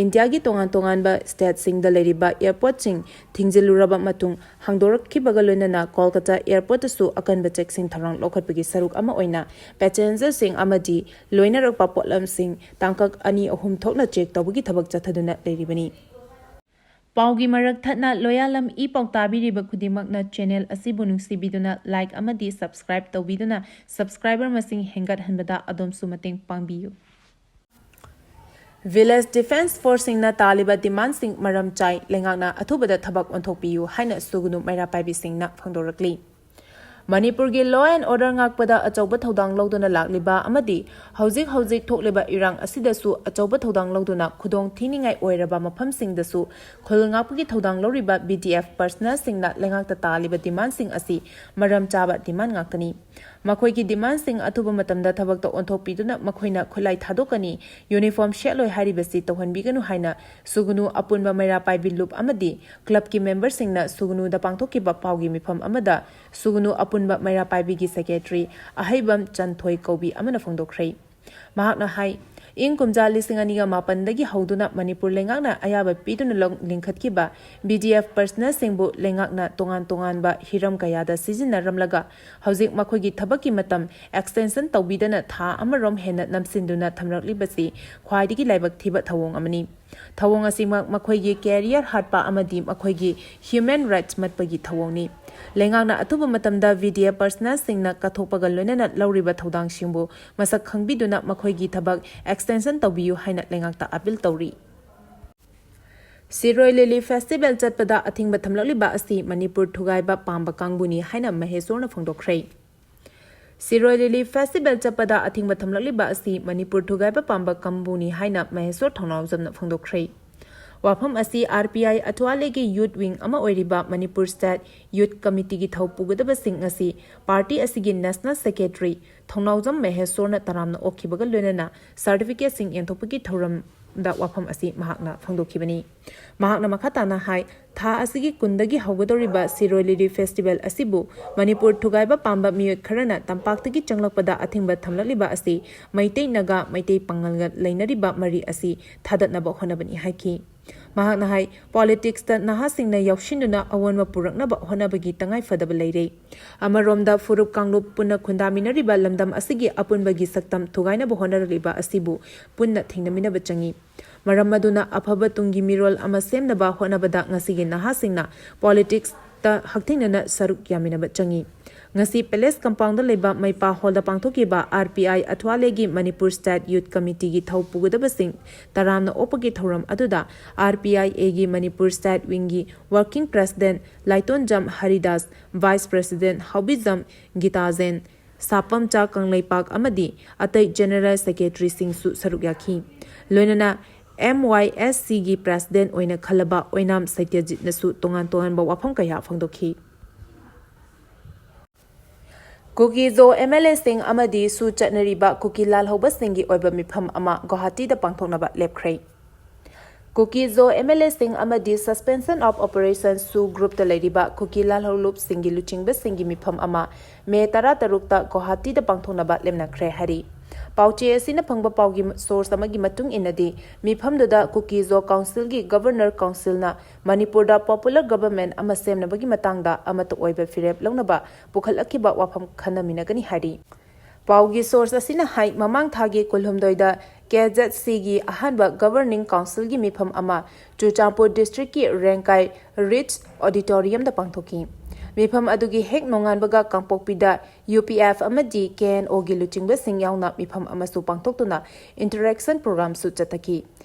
ꯏꯟꯗꯤꯌꯥꯒꯤ ꯇꯣꯉꯥꯟ ꯇꯣꯉꯥꯟꯕ ꯁ꯭ꯇꯦꯠꯁꯤꯡꯗ ꯂꯩꯔꯤꯕ ꯑꯦꯌꯔꯄꯣꯔꯠꯁꯤꯡ ꯊꯤꯡꯖꯤꯜꯂꯨꯔꯕ ꯃꯇꯨꯡ ꯍꯥꯡꯗꯣꯔꯛꯈꯤꯕꯒ ꯂꯣꯏꯅꯅ ꯀꯣꯜꯀꯇꯥ ꯑꯦꯌꯔꯄꯣꯔꯠꯇꯁꯨ ꯑꯀꯟꯕ ꯆꯦꯛꯁꯤꯟ ꯊꯧꯔꯥꯡ ꯂꯧꯈꯠꯄꯒꯤ ꯁꯔꯨꯛ ꯑꯃ ꯑꯣꯏꯅ ꯄꯦꯁꯦꯟꯖꯔꯁꯤꯡ ꯑꯃꯗꯤ ꯂꯣꯏꯅꯔꯛꯄ ꯄꯣꯠꯂꯝꯁꯤꯡ ꯇꯥꯡꯀꯛ ꯑꯅꯤ ꯑꯍꯨꯝ ꯊꯣꯛꯅ ꯆꯦꯛ ꯇꯧꯕꯒꯤ ꯊꯕꯛ ꯆꯠꯊꯗꯨꯅ ꯂꯩꯔꯤꯕꯅꯤ꯫ ꯄꯥꯎꯒꯤ ꯃꯔꯛ ꯊꯠꯅ ꯂꯣꯌꯥꯂꯝ ꯏ ꯄꯥꯎ ꯇꯥꯕꯤꯔꯤꯕ ꯈꯨꯗꯤꯡꯃꯛꯅ ꯆꯦꯅꯦꯜ ꯑꯁꯤꯕꯨ ꯅꯨꯡꯁꯤꯕꯤꯗꯨꯅ ꯂꯥꯏꯛ ꯑꯃꯗꯤ ꯁꯕꯁꯀ꯭ꯔꯥꯏꯕ ꯇꯧꯕꯤꯗꯨꯅ ꯁꯕꯁꯀ꯭ꯔꯥꯏꯕꯔ ꯃꯁꯤꯡ ꯍꯦꯟꯒꯠꯍꯟꯕꯗ ꯑꯗꯣꯝꯁꯨ ꯃꯇꯦꯡ ꯄꯥꯡꯕꯤꯌꯨ꯫ ꯚꯤꯂꯦꯖ ꯗꯤꯐꯦꯟꯁ ꯐꯣꯔꯁꯁꯤꯡꯅ ꯇꯥꯜꯂꯤꯕ ꯗꯤꯃꯥꯟꯁꯤꯡ ꯃꯔꯝ ꯆꯥꯏ, ꯂꯩꯉꯥꯛꯅ ꯑꯊꯨꯕꯗ ꯊꯕꯛ ꯑꯣꯟꯊꯣꯛꯄꯤꯌꯨ ꯍꯥꯏꯅ ꯁꯨꯒꯅꯨ ꯃꯩꯔꯥ ꯄꯥꯏꯕꯤꯁꯤꯡꯅ ꯐꯣꯡꯗꯣꯔꯛꯂꯤ꯫ ꯃꯅꯤꯄꯨꯔꯒꯤ law and order ꯉꯥꯛꯄꯗ ꯑꯆꯧꯕ ꯊꯧꯗꯥꯡ ꯂꯧꯗꯨꯅ ꯂꯥꯛꯂꯤꯕ ꯑꯃꯗꯤ ꯍꯧꯖꯤꯛ ꯍꯧꯖꯤꯛ ꯊꯣꯛꯂꯤꯕ ꯏꯔꯥꯡ ꯑꯁꯤꯗꯁꯨ ꯑꯆꯧꯕ ꯊꯧꯗꯥꯡ ꯂꯧꯗꯨꯅ ꯈꯨꯗꯣꯡ ꯊꯤꯅꯤꯡꯉꯥꯏ ꯑꯣꯏꯔꯕ ꯃꯐꯝꯁꯤꯡꯗꯁꯨ ꯈꯨꯜ ꯉꯥꯛꯄꯒꯤ ꯊꯧꯗꯥꯡ ꯂꯧꯔꯤꯕ B D F ꯄꯔꯁꯅꯦꯜꯁꯤꯡꯅ ꯂꯩꯉꯥꯛꯇ ꯇꯥꯜꯂꯤꯕ ꯗꯤꯃꯥꯟꯁꯤꯡ ꯑꯁꯤ ꯃꯔꯝ ꯆꯥꯕ ꯗꯤꯃꯥꯟ ꯉꯥꯛꯇꯅꯤ꯫ ꯃꯈꯣꯏꯒꯤ ꯗꯤꯃꯥꯟꯁꯤꯡ ꯑꯊꯨꯕ ꯃꯇꯝꯗ ꯊꯕꯛꯇ ꯑꯣꯟꯊꯣꯛꯄꯤꯗꯨꯅ ꯃꯈꯣꯏꯅ ꯈꯨꯠꯂꯥꯏ ꯊꯥꯗꯣꯛꯀꯅꯤ, ꯌꯨꯅꯤꯐꯣꯔꯝ ꯁꯦꯠꯂꯣꯏ ꯍꯥꯏꯔꯤꯕꯁꯤ ꯇꯧꯍꯟꯕꯤꯒꯅꯨ ꯍꯥꯏꯅ ꯁꯨꯒꯅꯨ ꯑꯄꯨꯟꯕ ꯃꯩꯔꯥ ꯄꯥꯏꯕꯤ ꯂꯨꯞ ꯑꯃꯗꯤ ꯀ꯭ꯂꯕꯀꯤ ꯃꯦꯝꯕꯔꯁꯤꯡꯅ ꯁꯨꯒꯅꯨꯗ ꯄꯥꯡꯊꯣꯛꯈꯤꯕ ꯄꯥꯎꯒꯤ ꯃꯤꯐꯝ ꯑꯃꯗ ꯁꯨꯒꯅꯨ ꯑꯄꯨꯟꯕ ꯃꯩꯔꯥ ꯄꯥꯏꯕꯤꯒꯤ ꯁꯦꯀ꯭ꯔꯦꯇꯔꯤ ꯑꯍꯩꯕꯝ ꯆꯟꯊꯣꯏ ꯀꯧꯕꯤ ꯑꯃꯅ ꯐꯣꯡꯗꯣꯛꯈ꯭ꯔꯦ꯫ ꯃꯍꯥꯛꯅ ꯍꯥꯏ, ꯏꯪ ꯀꯨꯝꯖꯥ ꯂꯤꯁꯤꯡ ꯑꯅꯤꯒ ꯃꯥꯄꯟꯗꯒꯤ ꯍꯧꯗꯨꯅ ꯃꯅꯤꯄꯨꯔ ꯂꯩꯉꯥꯛꯅ ꯑꯌꯥꯕ ꯄꯤꯗꯨꯅ ꯂꯧ-, ꯂꯤꯡꯈꯠꯈꯤꯕ B D F personnel ꯁꯤꯡꯕꯨ ꯂꯩꯉꯥꯛꯅ ꯇꯣꯉꯥꯟ ꯇꯣꯉꯥꯟꯕ ꯍꯤꯔꯝ ꯀꯌꯥꯗ ꯁꯤꯖꯤꯟꯅꯔꯝꯂꯒ, ꯍꯧꯖꯤꯛ ꯃꯈꯣꯏꯒꯤ ꯊꯕꯛꯀꯤ ꯃꯇꯝ extension ꯇꯧꯕꯤꯗꯅ ꯊꯥ ꯑꯃꯔꯣꯝ ꯍꯦꯟꯅ ꯅꯝꯁꯤꯟꯗꯨꯅ ꯊꯝꯂꯛꯂꯤꯕꯁꯤ ꯈ꯭ꯋꯥꯏꯗꯒꯤ ꯂꯥꯏꯕꯛ ꯊꯤꯕ ꯊꯧꯑꯣꯡ ꯑꯃꯅꯤ꯫ ꯊꯧꯑꯣꯡ ꯑꯁꯤꯃꯛ ꯃꯈꯣꯏꯒꯤ career ꯍꯥꯠꯄ ꯑꯃꯗꯤ ꯃꯈꯣꯏꯒꯤ human rights ꯃꯠꯄꯒꯤ ꯊꯧꯑꯣꯡꯅꯤ꯫ ꯂꯩꯉꯥꯛꯅ ꯑꯊꯨꯕ ꯃꯇꯝꯗ B D F personnel ꯁꯤꯡꯅ ꯀꯠꯊꯣꯛꯄꯒ ꯂꯣꯏꯅꯅ ꯂꯧꯔꯤꯕ ꯊꯧꯗꯥꯡꯁꯤꯡꯕꯨ ꯃꯁꯛ ꯈꯪꯕꯤꯗꯨꯅ ꯃꯈꯣꯏꯒꯤ ꯊꯕꯛ extension ꯇꯧꯕꯤꯌꯨ ꯍꯥꯏꯅ ꯂꯩꯉꯥꯛꯇ appeal ꯇꯧꯔꯤ꯫ ꯁꯤꯔꯣꯏ ꯂꯤꯂꯤ festival ꯆꯠꯄꯗ ꯑꯊꯤꯡꯕ ꯊꯝꯂꯛꯂꯤꯕ ꯑꯁꯤ ꯃꯅꯤꯄꯨꯔ ꯊꯨꯒꯥꯏꯕ ꯄꯥꯝꯕ ꯀꯥꯡꯕꯨꯅꯤ ꯍꯥꯏꯅ ꯃꯍꯦꯁꯣꯔꯅ ꯐꯣꯡꯗꯣꯛꯈ꯭ꯔꯦ꯫ ꯁꯤꯔꯣꯏ ꯂꯤꯂꯤ festival ꯆꯠꯄꯗ ꯑꯊꯤꯡꯕ ꯊꯝꯂꯛꯂꯤꯕ ꯑꯁꯤ ꯃꯅꯤꯄꯨꯔ ꯊꯨꯒꯥꯏꯕ ꯄꯥꯝꯕ ꯀꯥꯡꯕꯨꯅꯤ ꯍꯥꯏꯅ ꯃꯍꯦꯁꯣꯔ ꯊꯧꯅꯥꯎꯖꯝꯅ ꯐꯣꯡꯗꯣꯛꯈ꯭ꯔꯦ꯫ ꯋꯥꯐꯝ ꯑꯁꯤ R P I ꯑꯊ꯭ꯋꯥꯂꯦꯒꯤ youth wing ꯑꯃ ꯑꯣꯏꯔꯤꯕ ꯃꯅꯤꯄꯨꯔ State Youth Committeeꯒꯤ ꯊꯧ ꯄꯨꯒꯗꯕꯁꯤꯡ ꯉꯁꯤ party ꯑꯁꯤꯒꯤ national secretary ꯊꯧꯅꯥꯎꯖꯝ ꯃꯍꯦꯁꯣꯔꯅ ꯇꯔꯥꯝꯅ ꯑꯣꯛꯈꯤꯕꯒ ꯂꯣꯏꯅꯅ certificateꯁꯤꯡ ꯌꯦꯟꯊꯣꯛꯄꯒꯤ ꯊꯧꯔꯝꯗ ꯋꯥꯐꯝ ꯑꯁꯤ ꯃꯍꯥꯛꯅ ꯐꯣꯡꯗꯣꯛꯈꯤꯕꯅꯤ꯫ ꯃꯍꯥꯛꯅ ꯃꯈꯥ ꯇꯥꯅ ꯍꯥꯏ, ꯊꯥ ꯑꯁꯤꯒꯤ ꯀꯨꯟꯗꯒꯤ ꯍꯧꯒꯗꯧꯔꯤꯕ ꯁꯤꯔꯣꯏ ꯂꯤꯂꯤ festival ꯑꯁꯤꯕꯨ ꯃꯅꯤꯄꯨꯔ ꯊꯨꯒꯥꯏꯕ ꯄꯥꯝꯕ ꯃꯤꯑꯣꯏ ꯈꯔꯅ ꯇꯝꯄꯥꯛꯇꯒꯤ ꯆꯪꯂꯛꯄꯗ ꯑꯊꯤꯡꯕ ꯊꯝꯂꯛꯂꯤꯕ ꯑꯁꯤ ꯃꯩꯇꯩ ꯅꯥꯒꯥ, ꯃꯩꯇꯩ ꯄꯥꯉꯜꯒ ꯂꯩꯅꯔꯤꯕ ꯃꯔꯤ ꯑꯁꯤ ꯊꯥꯗꯠꯅꯕ ꯍꯣꯠꯅꯕꯅꯤ ꯍꯥꯏꯈꯤ꯫ ꯃꯍꯥꯛꯅ ꯍꯥꯏ, politicsꯇ ꯅꯍꯥꯁꯤꯡꯅ ꯌꯥꯎꯁꯤꯟꯗꯨꯅ ꯑꯑꯣꯟꯕ ꯄꯨꯔꯛꯅꯕ ꯍꯣꯠꯅꯕꯒꯤ ꯇꯉꯥꯏ ꯐꯗꯕ ꯂꯩꯔꯦ꯫ ꯑꯃꯔꯣꯝꯗ ꯐꯨꯔꯨꯞ ꯀꯥꯡꯂꯨꯞ ꯄꯨꯟꯅ ꯈꯨꯟꯗꯥꯃꯤꯟꯅꯔꯤꯕ ꯂꯝꯗꯝ ꯑꯁꯤꯒꯤ ꯑꯄꯨꯟꯕꯒꯤ ꯁꯛꯇꯝ ꯊꯨꯒꯥꯏꯅꯕ ꯍꯣꯠꯅꯔꯛꯂꯤꯕ ꯑꯁꯤꯕꯨ ꯄꯨꯟꯅ ꯊꯦꯡꯅꯃꯤꯟꯅꯕ ꯆꯪꯏ꯫ ꯃꯔꯝ ꯑꯗꯨꯅ ꯑꯐꯕ ꯇꯨꯡꯒꯤ ꯃꯤꯔꯣꯜ ꯑꯃ ꯁꯦꯝꯅꯕ ꯍꯣꯠꯅꯕꯗ ꯉꯁꯤꯒꯤ ꯅꯍꯥꯁꯤꯡꯅ politicsꯇ ꯍꯛꯊꯦꯡꯅꯅ ꯁꯔꯨꯛ ꯌꯥꯃꯤꯟꯅꯕ ꯆꯪꯏ꯫ ꯉꯁꯤ Palace Compoundꯗ ꯂꯩꯕ ꯃꯩꯄꯥ Hallꯗ ꯄꯥꯡꯊꯣꯛꯈꯤꯕ R P I ꯑꯊ꯭ꯋꯥꯂꯦꯒꯤ Manipur State Youth Committeeꯒꯤ ꯊꯧ ꯄꯨꯒꯗꯕꯁꯤꯡ ꯇꯔꯥꯝꯅ ꯑꯣꯛꯄꯒꯤ ꯊꯧꯔꯝ ꯑꯗꯨꯗ R P I Aꯒꯤ Manipur State Wingꯒꯤ Working President ꯂꯥꯏꯇꯣꯟꯖꯝ Haridas, Vice President ꯍꯥꯎꯕꯤꯖꯝ ꯒꯤꯇꯥꯖꯦꯟ, ꯁꯥꯄꯝꯆꯥ Kangleipak ꯑꯃꯗꯤ ꯑꯇꯩ General Secretaryꯁꯤꯡꯁꯨ ꯁꯔꯨꯛ ꯌꯥꯈꯤ꯫ ꯂꯣꯏꯅꯅ M Y S Cꯒꯤ President ꯑꯣꯏꯅ ꯈꯜꯂꯕ ꯑꯣꯏꯅꯥꯝ ꯁꯇ꯭ꯌꯖꯤꯠꯅꯁꯨ ꯇꯣꯉꯥꯟ ꯇꯣꯉꯥꯟꯕ ꯋꯥꯐꯝ ꯀꯌꯥ ꯐꯣꯡꯗꯣꯛꯈꯤ꯫ ꯀꯨꯀꯤ-ꯖꯣ M L Aꯁꯤꯡ ꯑꯃꯗꯤ ꯁꯨ ꯆꯠꯅꯔꯤꯕ ꯀꯨꯀꯤ ꯂꯥꯜꯍꯧꯕꯁꯤꯡꯒꯤ ꯑꯣꯏꯕ ꯃꯤꯐꯝ ꯑꯃ ꯒꯨꯋꯥꯍꯥꯇꯤꯗ ꯄꯥꯡꯊꯣꯛꯅꯕ ꯂꯦꯞꯈ꯭ꯔꯦ꯫ ꯀꯨꯀꯤ-ꯖꯣ M L Aꯁꯤꯡ ꯑꯃꯗꯤ Suspension of Operation ꯁꯨ groupꯇ ꯂꯩꯔꯤꯕ ꯀꯨꯀꯤ ꯂꯥꯜꯍꯧꯂꯨꯞꯁꯤꯡꯒꯤ ꯂꯨꯆꯤꯡꯕꯁꯤꯡꯒꯤ ꯃꯤꯐꯝ ꯑꯃ ꯃꯦ ꯇꯔꯥꯇꯔꯨꯛꯇ ꯒꯨꯋꯥꯍꯥꯇꯤꯗ ꯄꯥꯡꯊꯣꯛꯅꯕ ꯂꯦꯞꯅꯈ꯭ꯔꯦ ꯍꯥꯏꯔꯤ꯫ ꯄꯥꯎꯆꯦ ꯑꯁꯤꯅ ꯐꯪꯕ ꯄꯥꯎꯒꯤ source ꯑꯃꯒꯤ ꯃꯇꯨꯡ ꯏꯟꯅꯗꯤ, ꯃꯤꯐꯝꯗꯨꯗ ꯀꯨꯀꯤ-ꯖꯣ ꯀꯥꯎꯟꯁꯤꯜꯒꯤ ꯒꯕꯔꯅꯔ ꯀꯥꯎꯟꯁꯤꯜꯅ ꯃꯅꯤꯄꯨꯔꯗ popular government ꯑꯃ ꯁꯦꯝꯅꯕꯒꯤ ꯃꯇꯥꯡꯗ ꯑꯃꯠꯇ ꯑꯣꯏꯕ ꯐꯤꯔꯦꯞ ꯂꯧꯅꯕ ꯄꯨꯈꯠꯂꯛꯈꯤꯕ ꯋꯥꯐꯝ ꯈꯟꯅꯃꯤꯟꯅꯒꯅꯤ ꯍꯥꯏꯔꯤ꯫ ꯄꯥꯎꯒꯤ source ꯑꯁꯤꯅ ꯍꯥꯏ, ꯃꯃꯥꯡ ꯊꯥꯒꯤ ꯀꯨꯟꯍꯨꯝꯗꯣꯏꯗ ꯀꯦ ꯖꯦꯠ ꯁꯤꯒꯤ ꯑꯍꯥꯟꯕ governing councilꯒꯤ ꯃꯤꯐꯝ ꯑꯃ ꯆꯨꯔꯆꯥꯟꯄꯨꯔ districtꯀꯤ ꯔꯦꯡꯀꯥꯏ ꯔꯤꯠꯖ ꯑꯣꯗꯤꯇꯣꯔꯤꯌꯝꯗ ꯄꯥꯡꯊꯣꯛꯈꯤ꯫ ꯃꯤꯐꯝ ꯑꯗꯨꯒꯤ ꯍꯦꯛ ꯅꯣꯡꯉꯥꯟꯕꯒ ꯀꯥꯡꯄꯣꯛꯄꯤꯗ ꯌꯨ ꯄꯤ ꯑꯦꯐ ꯑꯃꯗꯤ ꯀꯦ ꯑꯦꯟ ꯑꯣꯒꯤ ꯂꯨꯆꯤꯡꯕꯁꯤꯡ ꯌꯥꯎꯅ ꯃꯤꯐꯝ ꯑꯃꯁꯨ ꯄꯥꯡꯊꯣꯛꯇꯨꯅ interaction programꯁꯨ ꯆꯠꯊꯈꯤ꯫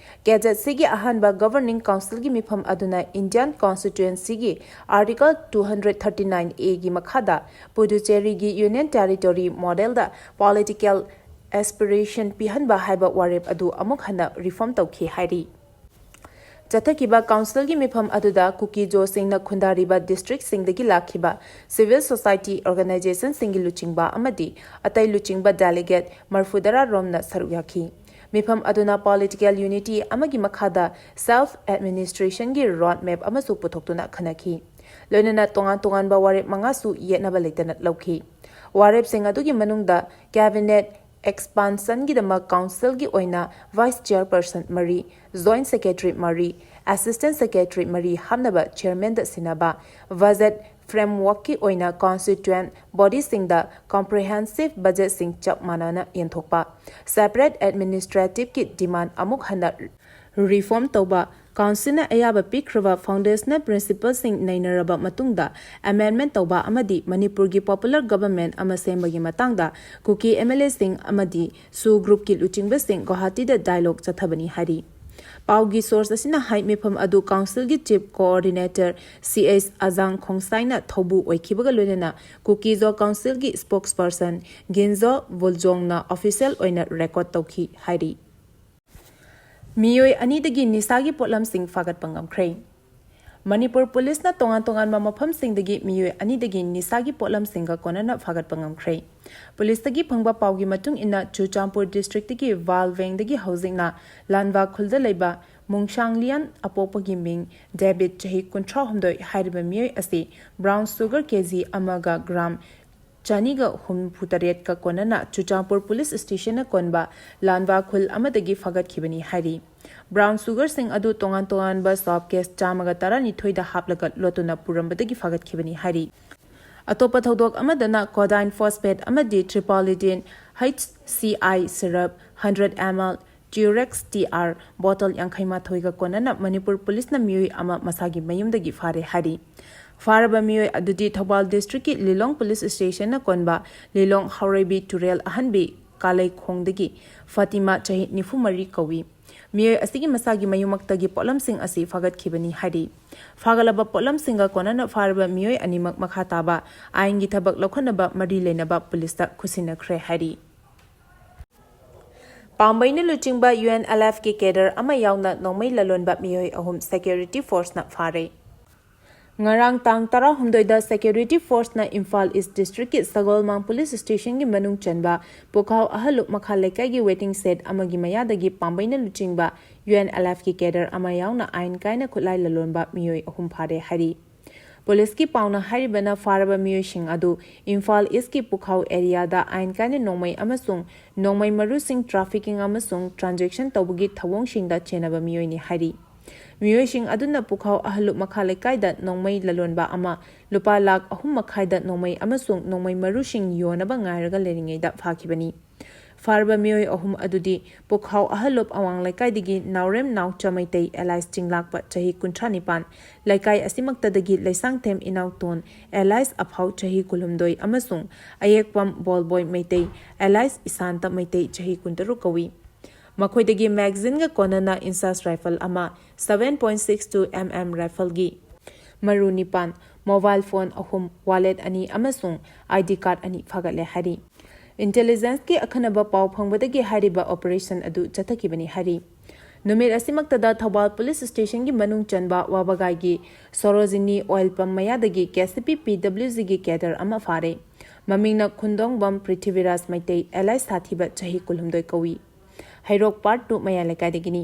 ꯀꯦ ꯖꯦꯠ ꯁꯤꯒꯤ ꯑꯍꯥꯟꯕ governing councilꯒꯤ ꯃꯤꯐꯝ ꯑꯗꯨꯅ Indian constitutionꯒꯤ Article two hundred thirty-nine Aꯒꯤ ꯃꯈꯥꯗ ꯄꯨꯗꯨꯆꯦꯔꯤꯒꯤ union territory modelꯗ political aspiration ꯄꯤꯍꯟꯕ ꯍꯥꯏꯕ ꯋꯥꯔꯦꯞ ꯑꯗꯨ ꯑꯃꯨꯛ ꯍꯟꯅ reform ꯇꯧꯈꯤ ꯍꯥꯏꯔꯤ꯫ ꯆꯠꯊꯈꯤꯕ ꯀꯥꯎꯟꯁꯤꯜꯒꯤ ꯃꯤꯐꯝ ꯑꯗꯨꯗ ꯀꯨꯀꯤ-ꯖꯣꯁꯤꯡꯅ ꯈꯨꯟꯗꯥꯔꯤꯕ districtꯁꯤꯡꯗꯒꯤ ꯂꯥꯛꯈꯤꯕ civil society organizationꯁꯤꯡꯒꯤ ꯂꯨꯆꯤꯡꯕ ꯑꯃꯗꯤ ꯑꯇꯩ ꯂꯨꯆꯤꯡꯕ delegate ꯃꯔꯐꯨꯇꯔꯥ ꯔꯣꯝꯅ ꯁꯔꯨꯛ ꯌꯥꯈꯤ꯫ ꯃꯤꯐꯝ ꯑꯗꯨꯅ political unity ꯑꯃꯒꯤ ꯃꯈꯥꯗ self administrationꯒꯤ road map ꯑꯃꯁꯨ ꯄꯨꯊꯣꯛꯇꯨꯅ ꯈꯟꯅꯈꯤ꯫ ꯂꯣꯏꯅꯅ ꯇꯣꯉꯥꯟ ꯇꯣꯉꯥꯟꯕ ꯋꯥꯔꯦꯞ ꯃꯉꯥꯁꯨ ꯌꯦꯠꯅꯕ ꯂꯩꯇꯅ ꯂꯧꯈꯤ꯫ ꯋꯥꯔꯦꯞꯁꯤꯡ ꯑꯗꯨꯒꯤ ꯃꯅꯨꯡꯗ cabinet expansionꯒꯤꯗꯃꯛ ꯀꯥꯎꯟꯁꯤꯜꯒꯤ ꯑꯣꯏꯅ vice chairperson ꯃꯔꯤ, joint secretary ꯃꯔꯤ, assistant secretary ꯃꯔꯤ ꯍꯥꯞꯅꯕ chairmanꯗ ꯁꯤꯟꯅꯕ, budget frameworkꯀꯤ ꯑꯣꯏꯅ constituent bodyꯁꯤꯡꯗ comprehensive budgetꯁꯤꯡ ꯆꯞ ꯃꯥꯟꯅꯅ ꯌꯦꯟꯊꯣꯛꯄ, separate administrativeꯀꯤ demand ꯑꯃꯨꯛ ꯍꯟꯅ reform ꯇꯧꯕ, ꯀꯥꯎꯟꯁꯤꯜꯅ ꯑꯌꯥꯕ ꯄꯤꯈ꯭ꯔꯕ foundational principleꯁꯤꯡ ꯅꯩꯅꯔꯕ ꯃꯇꯨꯡꯗ amendment ꯇꯧꯕ ꯑꯃꯗꯤ ꯃꯅꯤꯄꯨꯔꯒꯤ popular government ꯑꯃ ꯁꯦꯝꯕꯒꯤ ꯃꯇꯥꯡꯗ ꯀꯨꯀꯤ MLAꯁꯤꯡ ꯑꯃꯗꯤ SoO groupꯀꯤ ꯂꯨꯆꯤꯡꯕꯁꯤꯡ ꯒꯨꯋꯥꯍꯥꯇꯤꯗ dialogue ꯆꯠꯊꯕꯅꯤ ꯍꯥꯏꯔꯤ꯫ ꯄꯥꯎꯒꯤ source ꯑꯁꯤꯅ ꯍꯥꯏ, ꯃꯤꯐꯝ ꯑꯗꯨ ꯀꯥꯎꯟꯁꯤꯜꯒꯤ chief coordinator ꯁꯤ ꯑꯦꯁ ꯑꯖꯥꯡ ꯈꯣꯡꯁꯥꯏꯅ ꯊꯧꯕꯨ ꯑꯣꯏꯈꯤꯕꯒ ꯂꯣꯏꯅꯅ ꯀꯨꯀꯤ-ꯖꯣ ꯀꯥꯎꯟꯁꯤꯜꯒꯤ spokesperson ꯒꯤꯟꯖꯣ ꯕꯨꯜꯖꯣꯡꯅ official ꯑꯣꯏꯅ record ꯇꯧꯈꯤ ꯍꯥꯏꯔꯤ꯫ ꯃꯤꯑꯣꯏ ꯑꯅꯤꯗꯒꯤ ꯅꯤꯁꯥꯒꯤ ꯄꯣꯠꯂꯝꯁꯤꯡ ꯐꯥꯒꯠꯄ ꯉꯝꯈ꯭ꯔꯦ꯫ ꯃꯅꯤꯄꯨꯔ ꯄꯨꯂꯤꯁꯅ ꯇꯣꯉꯥꯟ ꯇꯣꯉꯥꯟꯕ ꯃꯐꯝꯁꯤꯡꯗꯒꯤ ꯃꯤꯑꯣꯏ ꯑꯅꯤꯗꯒꯤ ꯅꯤꯁꯥꯒꯤ ꯄꯣꯠꯂꯝꯁꯤꯡꯒ ꯀꯣꯟꯅꯅ ꯐꯥꯒꯠꯄ ꯉꯝꯈ꯭ꯔꯦ꯫ ꯄꯨꯂꯤꯁꯇꯒꯤ ꯐꯪꯕ ꯄꯥꯎꯒꯤ ꯃꯇꯨꯡ ꯏꯟꯅ, ꯆꯨꯔꯆꯥꯟꯄꯨꯔ districtꯇꯒꯤ ꯋꯥꯜ ꯋꯦꯡꯗꯒꯤ ꯍꯧꯖꯤꯛꯅ ꯂꯥꯟꯕꯥ ꯈꯨꯜꯗ ꯂꯩꯕ ꯃꯨꯡꯁꯥꯡꯂꯤꯌꯥꯟ ꯑꯄꯣꯛꯄꯒꯤ ꯃꯤꯡ ꯗꯦꯕꯤꯠ, ꯆꯍꯤ ꯀꯨꯟꯊ꯭ꯔꯥꯍꯨꯝꯗꯣꯏ ꯍꯥꯏꯔꯤꯕ ꯃꯤꯑꯣꯏ ꯑꯁꯤ brown sugar ꯀꯦ ꯖꯤ ꯑꯃꯒ ꯒ꯭ꯔꯥꯝ ꯆꯅꯤꯒ ꯍꯨꯝꯐꯨ ꯇꯔꯦꯠꯀ ꯀꯣꯟꯅꯅ ꯆꯨꯔꯆꯥꯟꯄꯨꯔ ꯄꯨꯂꯤꯁ ꯁ꯭ꯇꯦꯁꯟꯅ ꯀꯣꯟꯕ ꯂꯥꯟꯕꯥ ꯈꯨꯜ ꯑꯃꯗꯒꯤ ꯐꯥꯒꯠꯈꯤꯕꯅꯤ ꯍꯥꯏꯔꯤ꯫ ꯕ꯭ꯔꯥꯎꯟ ꯁꯨꯒꯔꯁꯤꯡ ꯑꯗꯨ ꯇꯣꯉꯥꯟ ꯇꯣꯉꯥꯟꯕ ꯁꯣꯞ ꯀꯦꯁ ꯆꯥꯝꯃꯒ ꯇꯔꯥꯅꯤꯊꯣꯏꯗ ꯍꯥꯞꯂꯒ ꯂꯣꯠꯇꯨꯅ ꯄꯨꯔꯝꯕꯗꯒꯤ ꯐꯥꯒꯠꯈꯤꯕꯅꯤ ꯍꯥꯏꯔꯤ꯫ ꯑꯇꯣꯞꯄ ꯊꯧꯗꯣꯛ ꯑꯃꯗꯅ ꯀꯣꯗꯥꯏꯟ ꯐꯣꯁꯐꯦꯠ ꯑꯃꯗꯤ ꯇ꯭ꯔꯤꯄꯥꯎꯂꯤꯇꯤꯟ H C I syrup hundred M L ꯇ꯭ꯌꯨꯔꯦꯛꯁ ꯇꯤ ꯑꯥꯔ ꯕꯣꯇꯜ ꯌꯥꯡꯈꯩ ꯃꯥꯊꯣꯏꯒ ꯀꯣꯟꯅꯅ ꯃꯅꯤꯄꯨꯔ ꯄꯨꯂꯤꯁꯅ ꯃꯤꯑꯣꯏ ꯑꯃ ꯃꯁꯥꯒꯤ ꯃꯌꯨꯝꯗꯒꯤ ꯐꯥꯔꯦ ꯍꯥꯏꯔꯤ꯫ ꯐꯥꯔꯕ ꯃꯤꯑꯣꯏ ꯑꯗꯨꯗꯤ ꯊꯧꯕꯥꯜ ꯗꯤꯁꯇ꯭ꯔꯤꯛꯀꯤ ꯂꯤꯂꯣꯡ ꯄꯨꯂꯤꯁ ꯁ꯭ꯇꯦꯁꯟꯅ ꯀꯣꯟꯕ ꯂꯤꯂꯣꯡ ꯍꯥꯎꯔꯩꯕꯤ ꯇꯨꯔꯦꯜ ꯑꯍꯟꯕꯤ ꯀꯥꯂꯩꯈꯣꯡꯗꯒꯤ ꯐꯥꯇꯤꯃꯥ ꯆꯍꯤ ꯅꯤꯐꯨ ꯃꯔꯤ ꯀꯧꯏ꯫ ꯃꯤꯑꯣꯏ ꯑꯁꯤꯒꯤ ꯃꯁꯥꯒꯤ ꯃꯌꯨꯝꯃꯛꯇꯒꯤ ꯄꯣꯠꯂꯝꯁꯤꯡ ꯑꯁꯤ ꯐꯥꯒꯠꯈꯤꯕꯅꯤ ꯍꯥꯏꯔꯤ꯫ ꯐꯥꯒꯠꯂꯕ ꯄꯣꯠꯂꯝꯁꯤꯡꯒ ꯀꯣꯟꯅꯅ ꯐꯥꯔꯕ ꯃꯤꯑꯣꯏ ꯑꯅꯤꯃꯛ ꯃꯈꯥ ꯇꯥꯕ ꯑꯥꯏꯟꯒꯤ ꯊꯕꯛ ꯂꯧꯈꯠꯅꯕ ꯃꯔꯤ ꯂꯩꯅꯕ ꯄꯨꯂꯤꯁꯇ ꯈꯨꯠꯁꯤꯟꯅꯈ꯭ꯔꯦ ꯍꯥꯏꯔꯤ꯫ ꯄꯥꯝꯕꯩꯅ ꯂꯨꯆꯤꯡꯕ ꯌꯨ ꯑꯦꯟ ꯑꯦꯜ ꯑꯦꯐꯀꯤ ꯀꯦꯗꯔ ꯑꯃ ꯌꯥꯎꯅ ꯅꯣꯡꯃꯩ ꯂꯂꯣꯟꯕ ꯃꯤꯑꯣꯏ ꯑꯍꯨꯝ ꯁꯦꯀ꯭ꯌꯨꯔꯤꯇꯤ ꯐꯣꯔꯁꯅ ꯐꯥꯔꯦ꯫ ꯉꯔꯥꯡ ꯇꯥꯡ ꯇꯔꯥꯍꯨꯝꯗꯣꯏꯗ ꯁꯦꯀ꯭ꯌꯨꯔꯤꯇꯤ ꯐꯣꯔꯁꯅ ꯏꯝꯐꯥꯜ ꯏꯁ ꯗꯤꯁꯇ꯭ꯔꯤꯛꯀꯤ ꯁꯒꯣꯜꯃꯥꯡ ꯄꯨꯂꯤꯁ ꯁ꯭ꯇꯦꯁꯟꯒꯤ ꯃꯅꯨꯡ ꯆꯟꯕ ꯄꯨꯈꯥꯎ ꯑꯍꯜꯂꯨꯞ ꯃꯈꯥ ꯂꯩꯀꯥꯏꯒꯤ ꯋꯦꯇꯤꯡ ꯁꯦꯠ ꯑꯃꯒꯤ ꯃꯌꯥꯗꯒꯤ ꯄꯥꯝꯕꯩꯅ ꯂꯨꯆꯤꯡꯕ ꯌꯨ ꯑꯦꯟ ꯑꯦꯜ ꯑꯦꯐꯀꯤ ꯀꯦꯗꯔ ꯑꯃ ꯌꯥꯎꯅ ꯑꯥꯏꯟ ꯀꯥꯏꯅ ꯈꯨꯠꯂꯥꯏ ꯂꯂꯣꯟꯕ ꯃꯤꯑꯣꯏ ꯑꯍꯨꯝ ꯐꯥꯔꯦ ꯍꯥꯏꯔꯤ꯫ ꯄꯨꯂꯤꯁꯀꯤ ꯄꯥꯎꯅ ꯍꯥꯏꯔꯤꯕꯅ ꯐꯥꯔꯕ ꯃꯤꯑꯣꯏꯁꯤꯡ ꯑꯗꯨ ꯏꯝꯐꯥꯜ ꯏꯁꯀꯤ ꯄꯨꯈꯥꯎ ꯑꯦꯔꯤꯌꯥꯗ ꯑꯥꯏꯟ ꯀꯥꯏꯅ ꯅꯣꯡꯃꯩ ꯑꯃꯁꯨꯡ ꯅꯣꯡꯃꯩ ꯃꯔꯨꯁꯤꯡ ꯇ꯭ꯔꯥꯐꯤꯀꯤꯡ ꯑꯃꯁꯨꯡ ꯇ꯭ꯔꯥꯟꯖꯦꯛꯁꯟ ꯇꯧꯕꯒꯤ ꯊꯧꯑꯣꯡꯁꯤꯡꯗ ꯆꯦꯟꯅꯕ ꯃꯤꯑꯣꯏꯅꯤ ꯍꯥꯏꯔꯤ꯫ ꯃꯤꯑꯣꯏꯁꯤꯡ ꯑꯗꯨꯅ ꯄꯨꯈꯥꯎ ꯑꯍꯜꯂꯨꯞ ꯃꯈꯥ ꯂꯩꯀꯥꯏꯗ ꯅꯣꯡꯃꯩ ꯂꯂꯣꯟꯕ ꯑꯃ ꯂꯨꯄꯥ ꯂꯥꯈ ꯑꯍꯨꯝ ꯃꯈꯥꯏꯗ ꯅꯣꯡꯃꯩ ꯑꯃꯁꯨꯡ ꯅꯣꯡꯃꯩ ꯃꯔꯨꯁꯤꯡ ꯌꯣꯟꯅꯕ ꯉꯥꯏꯔꯒ ꯂꯩꯔꯤꯉꯩꯗ ꯐꯥꯈꯤꯕꯅꯤ꯫ ꯐꯥꯔꯕ ꯃꯤꯑꯣꯏ ꯑꯍꯨꯝ ꯑꯗꯨꯗꯤ ꯄꯨꯈꯥꯎ ꯑꯍꯜꯂꯨꯞ ꯑꯋꯥꯡ ꯂꯩꯀꯥꯏꯗꯒꯤ ꯅꯥꯎꯔꯦꯝ ꯅꯥꯎꯆꯥ ꯃꯩꯇꯩ ꯑꯦꯂꯥꯏꯁ ꯆꯤꯡꯂꯥꯛꯄ ꯆꯍꯤ ꯀꯨꯟꯊ꯭ꯔꯥ ꯅꯤꯄꯥꯟ, ꯂꯩꯀꯥꯏ ꯑꯁꯤꯃꯛꯇꯗꯒꯤ ꯂꯩꯁꯥꯡꯊꯦꯝ ꯏꯅꯥꯎꯇꯣꯟ ꯑꯦꯂꯥꯏꯁ ꯑꯐꯥꯎ ꯆꯍꯤ ꯀꯨꯟꯍꯨꯝꯗꯣꯏ ꯑꯃꯁꯨꯡ ꯑꯌꯦꯛꯄꯝ ꯕꯣꯜꯕꯣꯏ ꯃꯩꯇꯩ ꯑꯦꯂꯥꯏꯁ ꯏꯁꯥꯟꯇ ꯃꯩꯇꯩ ꯆꯍꯤ ꯀꯨꯟꯇꯔꯨꯛ ꯀꯧꯏ꯫ ꯃꯈꯣꯏꯗꯒꯤ ꯃꯦꯒꯥꯖꯤꯟꯒ ꯀꯣꯟꯅꯅ ꯏꯟꯁꯥꯁ ꯔꯥꯏꯐꯜ ꯑꯃ, seven point six two M M ꯔꯥꯏꯐꯜꯒꯤ ꯃꯔꯨ ꯅꯤꯄꯥꯟ, ꯃꯣꯕꯥꯏꯜ ꯐꯣꯟ ꯑꯍꯨꯝ, ꯋꯥꯂꯦꯠ ꯑꯅꯤ ꯑꯃꯁꯨꯡ ꯑꯥꯏ ꯗꯤ ꯀꯥꯔꯗ ꯑꯅꯤ ꯐꯥꯒꯠꯂꯦ ꯍꯥꯏꯔꯤ꯫ ꯏꯟꯇꯦꯂꯤꯖꯦꯟꯁꯀꯤ ꯑꯈꯟꯅꯕ ꯄꯥꯎ ꯐꯪꯕꯗꯒꯤ ꯍꯥꯏꯔꯤꯕ ꯑꯣꯄꯔꯦꯁꯟ ꯑꯗꯨ ꯆꯠꯊꯈꯤꯕꯅꯤ ꯍꯥꯏꯔꯤ꯫ ꯅꯨꯃꯤꯠ ꯑꯁꯤꯃꯛꯇꯗ ꯊꯧꯕꯥꯜ ꯄꯨꯂꯤꯁ ꯁ꯭ꯇꯦꯁꯟꯒꯤ ꯃꯅꯨꯡ ꯆꯟꯕ ꯋꯥꯕꯒꯥꯏꯒꯤ ꯁꯣꯔꯣꯖꯤꯅꯤ ꯑꯣꯏꯜ ꯄꯝ ꯃꯌꯥꯗꯒꯤ ꯀꯦ ꯁꯤ ꯄꯤ ꯄꯤ ꯗꯕ꯭ꯂꯤꯎ ꯖꯤꯒꯤ ꯀꯦꯗꯔ ꯑꯃ ꯐꯥꯔꯦ꯫ ꯃꯃꯤꯡꯅ ꯈꯨꯟꯗꯣꯡꯕꯝ ꯄ꯭ꯔꯤꯊꯤꯕꯤꯔꯥꯖ ꯃꯩꯇꯩ ꯑꯦꯂꯥꯏꯁ ꯁꯥꯊꯤꯕ ꯆꯍꯤ ꯀꯨꯟꯍꯨꯝꯗꯣꯏ ꯀꯧꯏ꯫ ꯍꯩꯔꯣꯛ ꯄꯥꯔꯠ ꯇꯨ ꯃꯌꯥꯏ ꯂꯩꯀꯥꯏꯗꯒꯤꯅꯤ꯫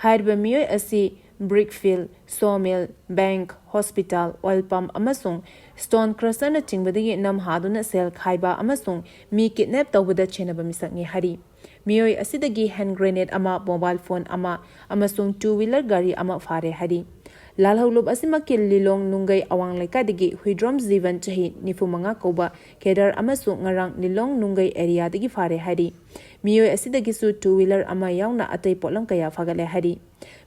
ꯍꯥꯏꯔꯤꯕ ꯃꯤꯑꯣꯏ ꯑꯁꯤ brick field, sawmill, bank, hospital, oil pump ꯑꯃꯁꯨꯡ stone crusherꯅꯆꯤꯡꯕꯗꯒꯤ ꯅꯝ ꯍꯥꯗꯨꯅ ꯁꯦꯜ ꯈꯥꯏꯕ ꯑꯃꯁꯨꯡ ꯃꯤ kidnap ꯇꯧꯕꯗ ꯆꯦꯟꯅꯕ ꯃꯤꯁꯛꯅꯤ ꯍꯥꯏꯔꯤ꯫ ꯃꯤꯑꯣꯏ ꯑꯁꯤꯗꯒꯤ hand grenade ꯑꯃ, mobile phone ꯑꯃ ꯑꯃꯁꯨꯡ two wheeler ꯒꯥꯔꯤ ꯑꯃ ꯐꯥꯔꯦ ꯍꯥꯏꯔꯤ꯫ ꯂꯥꯜꯍꯧꯂꯨꯞ ꯑꯁꯤꯃꯛꯀꯤ ꯂꯤꯂꯣꯡ ꯅꯨꯡꯒꯩ ꯑꯋꯥꯡ ꯂꯩꯀꯥꯏꯗꯒꯤ ꯍꯨꯏꯗ꯭ꯔꯣꯝ ꯖꯤꯕꯟ ꯆꯍꯤ ꯅꯤꯐꯨ ꯃꯉꯥ ꯀꯧꯕ cadre ꯑꯃꯁꯨ ꯉꯔꯥꯡ ꯂꯤꯂꯣꯡ ꯅꯨꯡꯒꯩ areaꯗꯒꯤ ꯐꯥꯔꯦ ꯍꯥꯏꯔꯤ꯫ ꯃꯤꯑꯣꯏ ꯑꯁꯤꯗꯒꯤꯁꯨ two wheeler ꯑꯃ ꯌꯥꯎꯅ ꯑꯇꯩ ꯄꯣꯠꯂꯝ ꯀꯌꯥ ꯐꯥꯒꯠꯂꯦ ꯍꯥꯏꯔꯤ꯫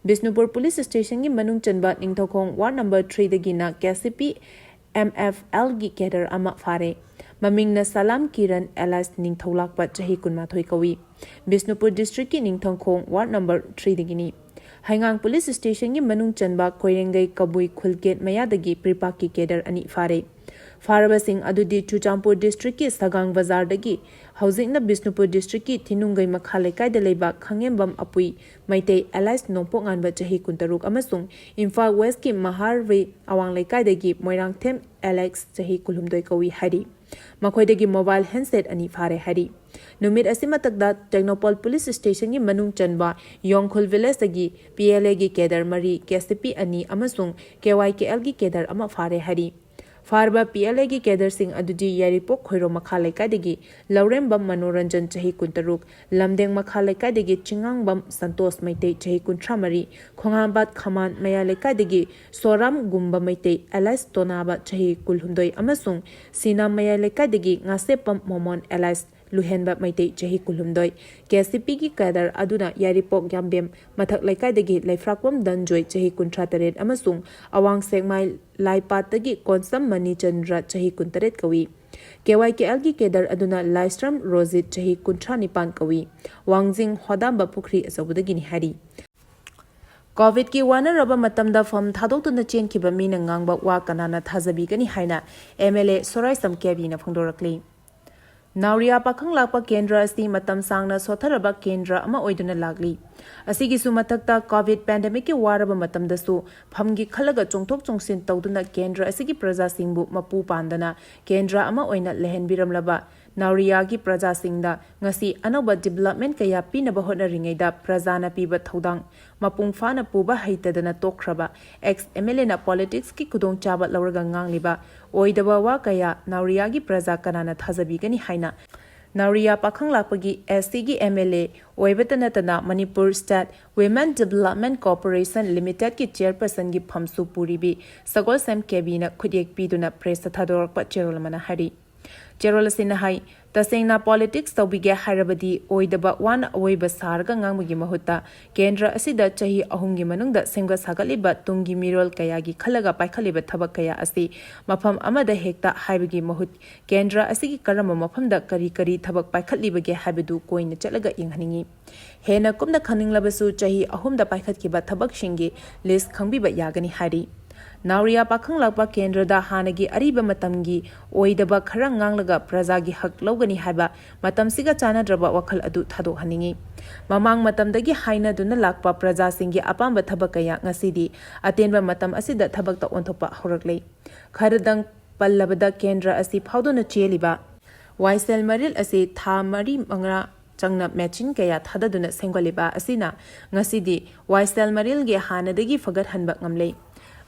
ꯕꯤꯁꯅꯨꯄꯨꯔ police stationꯒꯤ ꯃꯅꯨꯡ ꯆꯟꯕ Ningthoukhong ward number threeꯗꯒꯤꯅ KCP MFLꯒꯤ cadre ꯑꯃ ꯐꯥꯔꯦ꯫ ꯃꯃꯤꯡꯅ ꯁꯂꯥꯝ ꯀꯤꯔꯟ alias ꯅꯤꯡꯊꯧꯂꯥꯛꯄ ꯆꯍꯤ ꯀꯨꯟꯃꯥꯊꯣꯏ ꯀꯧꯏ꯫ Bishnupur districtꯀꯤ Ningthoukhong ward number threeꯗꯒꯤꯅꯤ꯫ ꯍꯩꯉꯥꯡ police stationꯒꯤ ꯃꯅꯨꯡ ꯆꯟꯕ ꯀꯣꯏꯔꯦꯡꯒꯩ ꯀꯕꯨꯏ ꯈꯨꯜꯒꯦꯠ ꯃꯌꯥꯗꯒꯤ ꯄ꯭ꯔꯤꯄꯥꯛꯀꯤ cadre ꯑꯅꯤ ꯐꯥꯔꯦ꯫ ꯐꯥꯔꯕꯁꯤꯡ ꯑꯗꯨꯗꯤ ꯆꯨꯔꯆꯥꯟꯄꯨꯔ districtꯀꯤ ꯁꯒꯥꯡ ꯕꯖꯥꯔꯗꯒꯤ ꯍꯧꯖꯤꯛꯅ ꯕꯤꯁꯅꯨꯄꯨꯔ districtꯀꯤ ꯊꯤꯅꯨꯡꯒꯩ ꯃꯈꯥ ꯂꯩꯀꯥꯏꯗ ꯂꯩꯕ ꯈꯥꯉꯦꯝꯕꯝ ꯑꯄꯨꯏ ꯃꯩꯇꯩ alias ꯅꯣꯡꯄꯣꯛ ꯉꯥꯟꯕ ꯆꯍꯤ ꯀꯨꯟꯇꯔꯨꯛ ꯑꯃꯁꯨꯡ ꯏꯝꯐꯥꯜ Westꯀꯤ ꯃꯍꯥꯔꯋꯦ ꯑꯋꯥꯡ ꯂꯩꯀꯥꯏꯗꯒꯤ ꯃꯣꯏꯔꯥꯡꯊꯦꯝ Alex ꯆꯍꯤ ꯀꯨꯟꯍꯨꯝꯗꯣꯏ ꯀꯧꯏ ꯍꯥꯏꯔꯤ꯫ ꯃꯈꯣꯏꯗꯒꯤ mobile handset ꯑꯅꯤ ꯐꯥꯔꯦ ꯍꯥꯏꯔꯤ꯫ ꯅꯨꯃꯤꯠ ꯑꯁꯤ ꯃꯊꯛꯇ ꯇꯦꯡꯅꯧꯄꯜ police stationꯒꯤ ꯃꯅꯨꯡ ꯆꯟꯕ ꯌꯣꯡꯈꯨꯜ villageꯇꯒꯤ PLAꯒꯤ cadre ꯃꯔꯤ, KCP ꯑꯅꯤ ꯑꯃꯁꯨꯡ KYKLꯒꯤ cadre ꯑꯃ ꯐꯥꯔꯦ ꯍꯥꯏꯔꯤ꯫ ꯐꯥꯔꯕ PLAꯒꯤ cadreꯁꯤꯡ ꯑꯗꯨꯗꯤ ꯌꯥꯏꯔꯤꯄꯣꯛ ꯈꯣꯏꯔꯣꯝ ꯃꯈꯥ ꯂꯩꯀꯥꯏꯗꯒꯤ ꯂꯧꯔꯦꯝꯕꯝ ꯃꯅꯣꯔꯟꯖꯟ ꯆꯍꯤ ꯀꯨꯟꯇꯔꯨꯛ, ꯂꯝꯗꯦꯡ ꯃꯈꯥ ꯂꯩꯀꯥꯏꯗꯒꯤ ꯆꯤꯡꯉꯥꯡꯕꯝ ꯁꯟꯇꯣꯁ ꯃꯩꯇꯩ ꯆꯍꯤ ꯀꯨꯟꯊ꯭ꯔꯥ ꯃꯔꯤ, ꯈꯣꯡꯍꯥꯝꯄꯥꯠ ꯈꯃꯥꯟ ꯃꯌꯥ ꯂꯩꯀꯥꯏꯗꯒꯤ ꯁꯣꯔꯥꯝ ꯒꯨꯝꯕ ꯃꯩꯇꯩ alias ꯇꯣꯅꯥꯕ ꯆꯍꯤ ꯀꯨꯟꯍꯨꯝꯗꯣꯏ ꯑꯃꯁꯨꯡ ꯁꯤꯅꯥꯝ ꯃꯌꯥ ꯂꯩꯀꯥꯏꯗꯒꯤ ꯉꯥꯁꯦꯞꯄꯝ ꯃꯣꯃꯣꯟ alias ꯂꯨꯍꯦꯟꯕ ꯃꯩꯇꯩ ꯆꯍꯤ ꯀꯨꯟꯍꯨꯝꯗꯣꯏ꯫ KCPꯒꯤ cadre ꯑꯗꯨꯅ ꯌꯥꯏꯔꯤꯄꯣꯛ ꯌꯥꯝꯕꯦꯝ ꯃꯊꯛ ꯂꯩꯀꯥꯏꯗꯒꯤ ꯂꯩꯐ꯭ꯔꯥꯛꯄꯝ ꯗꯟꯖꯣꯏ ꯆꯍꯤ ꯀꯨꯟꯊ꯭ꯔꯥ ꯇꯔꯦꯠ ꯑꯃꯁꯨꯡ ꯑꯋꯥꯡ ꯁꯦꯛꯃꯥꯏ ꯂꯥꯏꯄꯥꯠꯇꯒꯤ ꯀꯣꯟꯁꯝ ꯃꯅꯤꯆꯟꯗ꯭ꯔ ꯆꯍꯤ ꯀꯨꯟꯇꯔꯦꯠ ꯀꯧꯏ꯫ KYKLꯒꯤ cadre ꯑꯗꯨꯅ ꯂꯥꯏꯁ꯭ꯔꯝ ꯔꯣꯖꯤꯠ ꯆꯍꯤ ꯀꯨꯟꯊ꯭ꯔꯥ ꯅꯤꯄꯥꯟ ꯀꯧꯏ꯫ ꯋꯥꯡꯖꯤꯡ ꯍꯣꯗꯥꯝꯕ ꯄꯨꯈ꯭ꯔꯤ ꯑꯆꯧꯕꯗꯒꯤꯅꯤ ꯍꯥꯏꯔꯤ꯫ Covidꯀꯤ ꯋꯥꯅꯔꯕ ꯃꯇꯝꯗ ꯐꯝ ꯊꯥꯗꯣꯛꯇꯨꯅ ꯆꯦꯟꯈꯤꯕ ꯃꯤꯅ ꯉꯥꯡꯕ ꯋꯥ ꯀꯅꯥꯅ ꯊꯥꯖꯕꯤꯒꯅꯤ ꯍꯥꯏꯅ MLA ꯁꯣꯔꯥꯏꯁꯝ ꯀꯦꯕꯤꯅ ꯐꯣꯡꯗꯣꯔꯛꯂꯤ꯫ ꯅꯥꯎꯔꯤꯌꯥ ꯄꯥꯈꯪ ꯂꯥꯛꯄ ꯀꯦꯟꯗ꯭ꯔ ꯑꯁꯤ ꯃꯇꯝ ꯁꯥꯡꯅ ꯁꯣꯠꯊꯔꯕ ꯀꯦꯟꯗ꯭ꯔ ꯑꯃ ꯑꯣꯏꯗꯨꯅ ꯂꯥꯛꯂꯤ꯫ ꯑꯁꯤꯒꯤꯁꯨ ꯃꯊꯛꯇ COVID pandemicꯀꯤ ꯋꯥꯔꯕ ꯃꯇꯝꯗꯁꯨ ꯐꯝꯒꯤ ꯈꯜꯂꯒ ꯆꯣꯡꯊꯣꯛ ꯆꯣꯡꯁꯤꯟ ꯇꯧꯗꯨꯅ ꯀꯦꯟꯗ꯭ꯔ ꯑꯁꯤꯒꯤ ꯄ꯭ꯔꯖꯥꯁꯤꯡꯕꯨ ꯃꯄꯨ ꯄꯥꯟꯗꯅ ꯀꯦꯟꯗ꯭ꯔ ꯑꯃ ꯑꯣꯏꯅ ꯂꯩꯍꯟꯕꯤꯔꯝꯂꯕ ꯅꯥꯎꯔꯤꯌꯥꯒꯤ ꯄ꯭ꯔꯖꯥꯁꯤꯡꯗ ꯉꯁꯤ ꯑꯅꯧꯕ development ꯀꯌꯥ ꯄꯤꯅꯕ ꯍꯣꯠꯅꯔꯤꯉꯩꯗ ꯄ꯭ꯔꯖꯥꯅ ꯄꯤꯕ ꯊꯧꯗꯥꯡ ꯃꯄꯨꯡ ꯐꯥꯅ ꯄꯨꯕ ꯍꯩꯇꯗꯅ ꯇꯣꯛꯈ꯭ꯔꯕ ex MLAꯅ politicsꯀꯤ ꯈꯨꯗꯣꯡꯆꯥꯕ ꯂꯧꯔꯒ ꯉꯥꯡꯂꯤꯕ ꯑꯣꯏꯗꯕ ꯋꯥ ꯀꯌꯥ ꯅꯥꯎꯔꯤꯌꯥꯒꯤ ꯄ꯭ꯔꯖꯥ ꯀꯅꯥꯅ ꯊꯥꯖꯕꯤꯒꯅꯤ ꯍꯥꯏꯅ ꯅꯥꯎꯔꯤꯌꯥ ꯄꯥꯈꯪ ꯂꯥꯛꯄꯒꯤ SCꯒꯤ MLA ꯑꯣꯏꯕꯇ ꯅꯠꯇꯅ Manipur State Women Development Corporation Limitedꯀꯤ chairpersonꯒꯤ ꯐꯝꯁꯨ ꯄꯨꯔꯤꯕꯤ ꯁꯒꯣꯜꯁꯦꯝ ꯀꯦꯕꯤꯅ ꯈꯨꯠꯌꯦꯛ ꯄꯤꯗꯨꯅ pressꯇ ꯊꯥꯗꯣꯔꯛꯄ ꯆꯦꯔꯣꯜ ꯑꯃꯅ ꯍꯥꯏꯔꯤ꯫ ꯆꯦꯔꯣꯜ ꯑꯁꯤꯅ ꯍꯥꯏ, ꯇꯁꯦꯡꯅ politics ꯇꯧꯕꯤꯒꯦ ꯍꯥꯏꯔꯕꯗꯤ ꯑꯣꯏꯗꯕ ꯋꯥꯅ ꯑꯋꯣꯏꯕ ꯁꯥꯔꯒ ꯉꯥꯡꯕꯒꯤ ꯃꯍꯨꯠꯇ ꯀꯦꯟꯗ꯭ꯔ ꯑꯁꯤꯗ ꯆꯍꯤ ꯑꯍꯨꯝꯒꯤ ꯃꯅꯨꯡꯗ ꯁꯦꯝꯒꯠ ꯁꯥꯒꯠꯂꯤꯕ ꯇꯨꯡꯒꯤ ꯃꯤꯔꯣꯜ ꯀꯌꯥꯒꯤ ꯈꯜꯂꯒ ꯄꯥꯏꯈꯠꯂꯤꯕ ꯊꯕꯛ ꯀꯌꯥ ꯑꯁꯤ ꯃꯐꯝ ꯑꯃꯗ ꯍꯦꯛꯇ ꯍꯥꯏꯕꯒꯤ ꯃꯍꯨꯠ ꯀꯦꯟꯗ꯭ꯔ ꯑꯁꯤꯒꯤ ꯀꯔꯝꯕ ꯃꯐꯝꯗ ꯀꯔꯤ ꯀꯔꯤ ꯊꯕꯛ ꯄꯥꯏꯈꯠꯂꯤꯕꯒꯦ ꯍꯥꯏꯕꯗꯨ ꯀꯣꯏꯅ ꯆꯠꯂꯒ ꯌꯦꯡꯍꯟꯅꯤꯡꯏ꯫ ꯍꯦꯟꯅ ꯀꯨꯞꯅ ꯈꯪꯅꯤꯡꯂꯕꯁꯨ ꯆꯍꯤ ꯑꯍꯨꯝꯗ ꯄꯥꯏꯈꯠꯈꯤꯕ ꯊꯕꯛꯁꯤꯡꯒꯤ list ꯈꯪꯕꯤꯕ ꯌꯥꯒꯅꯤ ꯍꯥꯏꯔꯤ꯫ ꯅꯥꯎꯔꯤꯌꯥ ꯄꯥꯈꯪ ꯂꯥꯛꯄ ꯀꯦꯟꯗ꯭ꯔꯗ ꯍꯥꯟꯅꯒꯤ ꯑꯔꯤꯕ ꯃꯇꯝꯒꯤ ꯑꯣꯏꯗꯕ ꯈꯔ ꯉꯥꯡꯂꯒ ꯄ꯭ꯔꯖꯥꯒꯤ ꯍꯛ ꯂꯧꯒꯅꯤ ꯍꯥꯏꯕ ꯃꯇꯝꯁꯤꯒ ꯆꯥꯟꯅꯗ꯭ꯔꯕ ꯋꯥꯈꯜ ꯑꯗꯨ ꯊꯥꯗꯣꯛꯍꯟꯅꯤꯡꯏ꯫ ꯃꯃꯥꯡ ꯃꯇꯝꯗꯒꯤ ꯍꯥꯏꯅꯗꯨꯅ ꯂꯥꯛꯄ ꯄ꯭ꯔꯖꯥꯁꯤꯡꯒꯤ ꯑꯄꯥꯝꯕ ꯊꯕꯛ ꯀꯌꯥ ꯉꯁꯤꯗꯤ ꯑꯇꯦꯟꯕ ꯃꯇꯝ ꯑꯁꯤꯗ ꯊꯕꯛꯇ ꯑꯣꯟꯊꯣꯛꯄ ꯍꯧꯔꯛꯂꯦ꯫ ꯈꯔꯗꯪ ꯄꯜꯂꯕꯗ ꯀꯦꯟꯗ꯭ꯔ ꯑꯁꯤ ꯐꯥꯎꯗꯨꯅ ꯆꯦꯜꯂꯤꯕ ꯋꯥꯏꯁꯦꯜ ꯃꯔꯤꯜ ꯑꯁꯤ ꯊꯥ ꯃꯔꯤ ꯃꯉꯥ ꯆꯪꯅ machine ꯀꯌꯥ ꯊꯥꯗꯗꯨꯅ ꯁꯦꯝꯒꯠꯂꯤꯕ ꯑꯁꯤꯅ ꯉꯁꯤꯗꯤ ꯋꯥꯏꯁꯦꯜ ꯃꯔꯤꯜꯒꯤ ꯍꯥꯟꯅꯗꯒꯤ ꯐꯒꯠꯍꯟꯕ ꯉꯝꯂꯦ꯫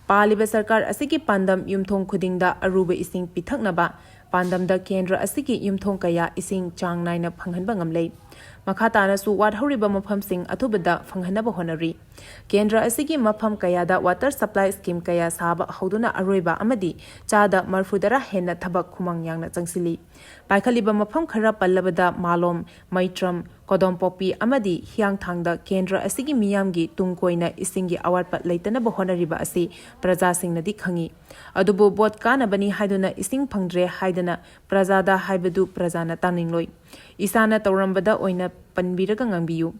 ꯄꯥꯜꯂꯤꯕ ꯁꯔꯀꯥꯔ ꯑꯁꯤꯒꯤ ꯄꯥꯟꯗꯝ ꯌꯨꯝꯊꯣꯡ ꯈꯨꯗꯤꯡꯗ ꯑꯔꯨꯕ ꯏꯁꯤꯡ ꯄꯤꯊꯛꯅꯕ ꯄꯥꯟꯗꯝꯗ ꯀꯦꯟꯗ꯭ꯔ ꯑꯁꯤꯒꯤ ꯌꯨꯝꯊꯣꯡ ꯀꯌꯥ ꯏꯁꯤꯡ ꯆꯥꯡ ꯅꯥꯏꯅ ꯐꯪꯍꯟꯕ ꯉꯝꯂꯦ꯫ ꯃꯈꯥ ꯇꯥꯅꯁꯨ ꯋꯥꯠꯍꯧꯔꯤꯕ ꯃꯐꯝꯁꯤꯡ ꯑꯊꯨꯕꯗ ꯐꯪꯍꯟꯅꯕ ꯍꯣꯠꯅꯔꯤ꯫ ꯀꯦꯟꯗ꯭ꯔ ꯑꯁꯤꯒꯤ ꯃꯐꯝ ꯀꯌꯥꯗ water supply scheme ꯀꯌꯥ ꯁꯥꯕ ꯍꯧꯗꯨꯅ ꯑꯔꯣꯏꯕ ꯑꯃꯗꯤ ꯆꯥꯗ ꯃꯔꯐꯨꯇꯔꯥ ꯍꯦꯟꯅ ꯊꯕꯛ ꯈꯨꯃꯥꯡ ꯌꯥꯡꯅ ꯆꯪꯁꯤꯜꯂꯤ꯫ ꯄꯥꯏꯈꯠꯂꯤꯕ ꯃꯐꯝ ꯈꯔ ꯄꯜꯂꯕꯗ ꯃꯥꯂꯣꯝ, ꯃꯩꯇ꯭ꯔꯝ, ꯀꯣꯗꯣꯝꯄꯣꯛꯄꯤ ꯑꯃꯗꯤ ꯍꯤꯌꯥꯡꯊꯥꯡꯗ ꯀꯦꯟꯗ꯭ꯔ ꯑꯁꯤꯒꯤ ꯃꯤꯌꯥꯝꯒꯤ ꯇꯨꯡ ꯀꯣꯏꯅ ꯏꯁꯤꯡꯒꯤ ꯑꯋꯥꯠꯄ ꯂꯩꯇꯅꯕ ꯍꯣꯠꯅꯔꯤꯕ ꯑꯁꯤ ꯄ꯭ꯔꯖꯥꯁꯤꯡꯅꯗꯤ ꯈꯪꯏ꯫ ꯑꯗꯨꯕꯨ vote ꯀꯥꯅꯕꯅꯤ ꯍꯥꯏꯗꯨꯅ ꯏꯁꯤꯡ ꯐꯪꯗ꯭ꯔꯦ ꯍꯥꯏꯗꯅ ꯄ꯭ꯔꯖꯥꯗ ꯍꯥꯏꯕꯗꯨ ꯄ꯭ꯔꯖꯥꯅ ꯇꯥꯅꯤꯡꯂꯣꯏ꯫ ꯏꯁꯥꯅ ꯇꯧꯔꯝꯕꯗ ꯑꯣꯏꯅ ꯄꯟꯕꯤꯔꯒ ꯉꯥꯡꯕꯤꯌꯨ꯫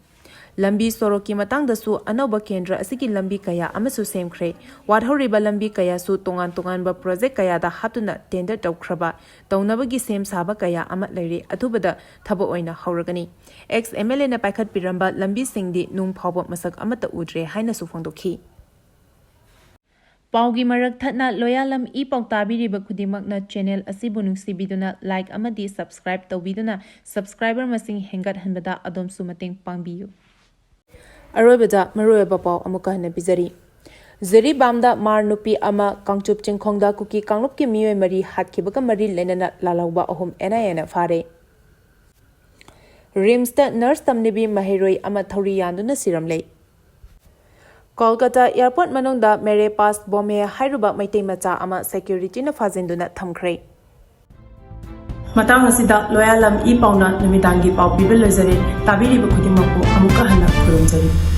ꯂꯝꯕꯤ ꯁꯣꯔꯣꯛꯀꯤ ꯃꯇꯥꯡꯗꯁꯨ ꯑꯅꯧꯕ ꯀꯦꯟꯗ꯭ꯔ ꯑꯁꯤꯒꯤ ꯂꯝꯕꯤ ꯀꯌꯥ ꯑꯃꯁꯨ ꯁꯦꯝꯈ꯭ꯔꯦ꯫ ꯋꯥꯠꯍꯧꯔꯤꯕ ꯂꯝꯕꯤ ꯀꯌꯥꯁꯨ ꯇꯣꯉꯥꯟ ꯇꯣꯉꯥꯟꯕ ꯄ꯭ꯔꯣꯖꯦꯛ ꯀꯌꯥꯗ ꯍꯥꯞꯇꯨꯅ ꯇꯦꯟꯗꯔ ꯇꯧꯈ꯭ꯔꯕ, ꯇꯧꯅꯕꯒꯤ ꯁꯦꯝ ꯁꯥꯕ ꯀꯌꯥ ꯑꯃ ꯂꯩꯔꯦ꯫ ꯑꯊꯨꯕꯗ ꯊꯕꯛ ꯑꯣꯏꯅ ꯍꯧꯔꯒꯅꯤ꯫ ꯑꯦꯛꯁ ꯑꯦꯝ ꯑꯦꯜ ꯑꯦꯅ ꯄꯥꯏꯈꯠꯄꯤꯔꯝꯕ ꯂꯝꯕꯤꯁꯤꯡꯗꯤ ꯅꯨꯡ ꯐꯥꯎꯕ ꯃꯁꯛ ꯑꯃꯠꯇ ꯎꯗ꯭ꯔꯦ ꯍꯥꯏꯅꯁꯨ ꯐꯣꯡꯗꯣꯛꯈꯤ꯫ ꯄꯥꯎꯒꯤ ꯃꯔꯛ ꯊꯠꯅ ꯂꯣꯌꯥꯂꯝ ꯏ ꯄꯥꯎ ꯇꯥꯕꯤꯔꯤꯕ ꯈꯨꯗꯤꯡꯃꯛꯅ ꯆꯦꯅꯦꯜ ꯑꯁꯤꯕꯨ ꯅꯨꯡꯁꯤꯕꯤꯗꯨꯅ ꯂꯥꯏꯛ ꯑꯃꯗꯤ ꯁꯕꯁꯀ꯭ꯔꯥꯏꯕ ꯇꯧꯕꯤꯗꯨꯅ ꯁꯕꯁꯀ꯭ꯔꯥꯏꯕꯔ ꯃꯁꯤꯡ ꯍꯦꯟꯒꯠꯍꯟꯕꯗ ꯑꯗꯣꯝꯁꯨ ꯃꯇꯦꯡ ꯄꯥꯡꯕꯤꯌꯨ꯫ ꯑꯔꯣꯏꯕꯗ ꯃꯔꯨꯑꯣꯏꯕ ꯄꯥꯎ ꯑꯃꯨꯛꯀ ꯍꯟꯅ ꯄꯤꯖꯔꯤ꯫ ꯖꯤꯔꯤꯕꯥꯝꯗ ꯃꯥꯔ ꯅꯨꯄꯤ ꯑꯃ, ꯀꯥꯡꯆꯨꯞ ꯆꯤꯡꯈꯣꯡꯗ ꯀꯨꯀꯤ ꯀꯥꯡꯂꯨꯞꯀꯤ ꯃꯤꯑꯣꯏ ꯃꯔꯤ ꯍꯥꯠꯈꯤꯕꯒ ꯃꯔꯤ ꯂꯩꯅꯅ ꯂꯥꯜꯍꯧꯕ ꯑꯍꯨꯝ ꯑꯦꯟ ꯑꯥꯏ ꯑꯦꯅ ꯐꯥꯔꯦ꯫ ꯔꯤꯝꯁꯇ ꯅꯔꯁ ꯇꯝꯂꯤꯕꯤ ꯃꯍꯩꯔꯣꯏ ꯑꯃ ꯊꯧꯔꯤ ꯌꯥꯟꯗꯨꯅ ꯁꯤꯔꯝꯂꯦ꯫ ꯀꯣꯜꯀꯇꯥ ꯑꯦꯌꯔꯄꯣꯔꯠ ꯃꯅꯨꯡꯗ ꯃꯦꯔꯦ ꯄꯥꯁ ꯕꯣꯝꯍꯦ ꯍꯥꯏꯔꯨꯕ ꯃꯩꯇꯩ ꯃꯆꯥ ꯑꯃ ꯁꯦꯀ꯭ꯌꯨꯔꯤꯇꯤꯅ ꯐꯥꯖꯤꯟꯗꯨꯅ ꯊꯝꯈ꯭ꯔꯦ꯫ ꯃꯇꯥꯡ ꯑꯁꯤꯗ ꯂꯣꯌꯥꯂꯝ ꯏ ꯄꯥꯎꯅ ꯅꯨꯃꯤꯗꯥꯡꯒꯤ ꯄꯥꯎ ꯄꯤꯕ ꯂꯣꯏꯖꯔꯦ꯫ ꯇꯥꯕꯤꯔꯤꯕ ꯈꯨꯗꯤꯡꯃꯛꯄꯨ ꯑꯃꯨꯛꯀ ꯍꯟꯅ ꯈꯨꯔꯨꯝꯖꯔꯤ꯫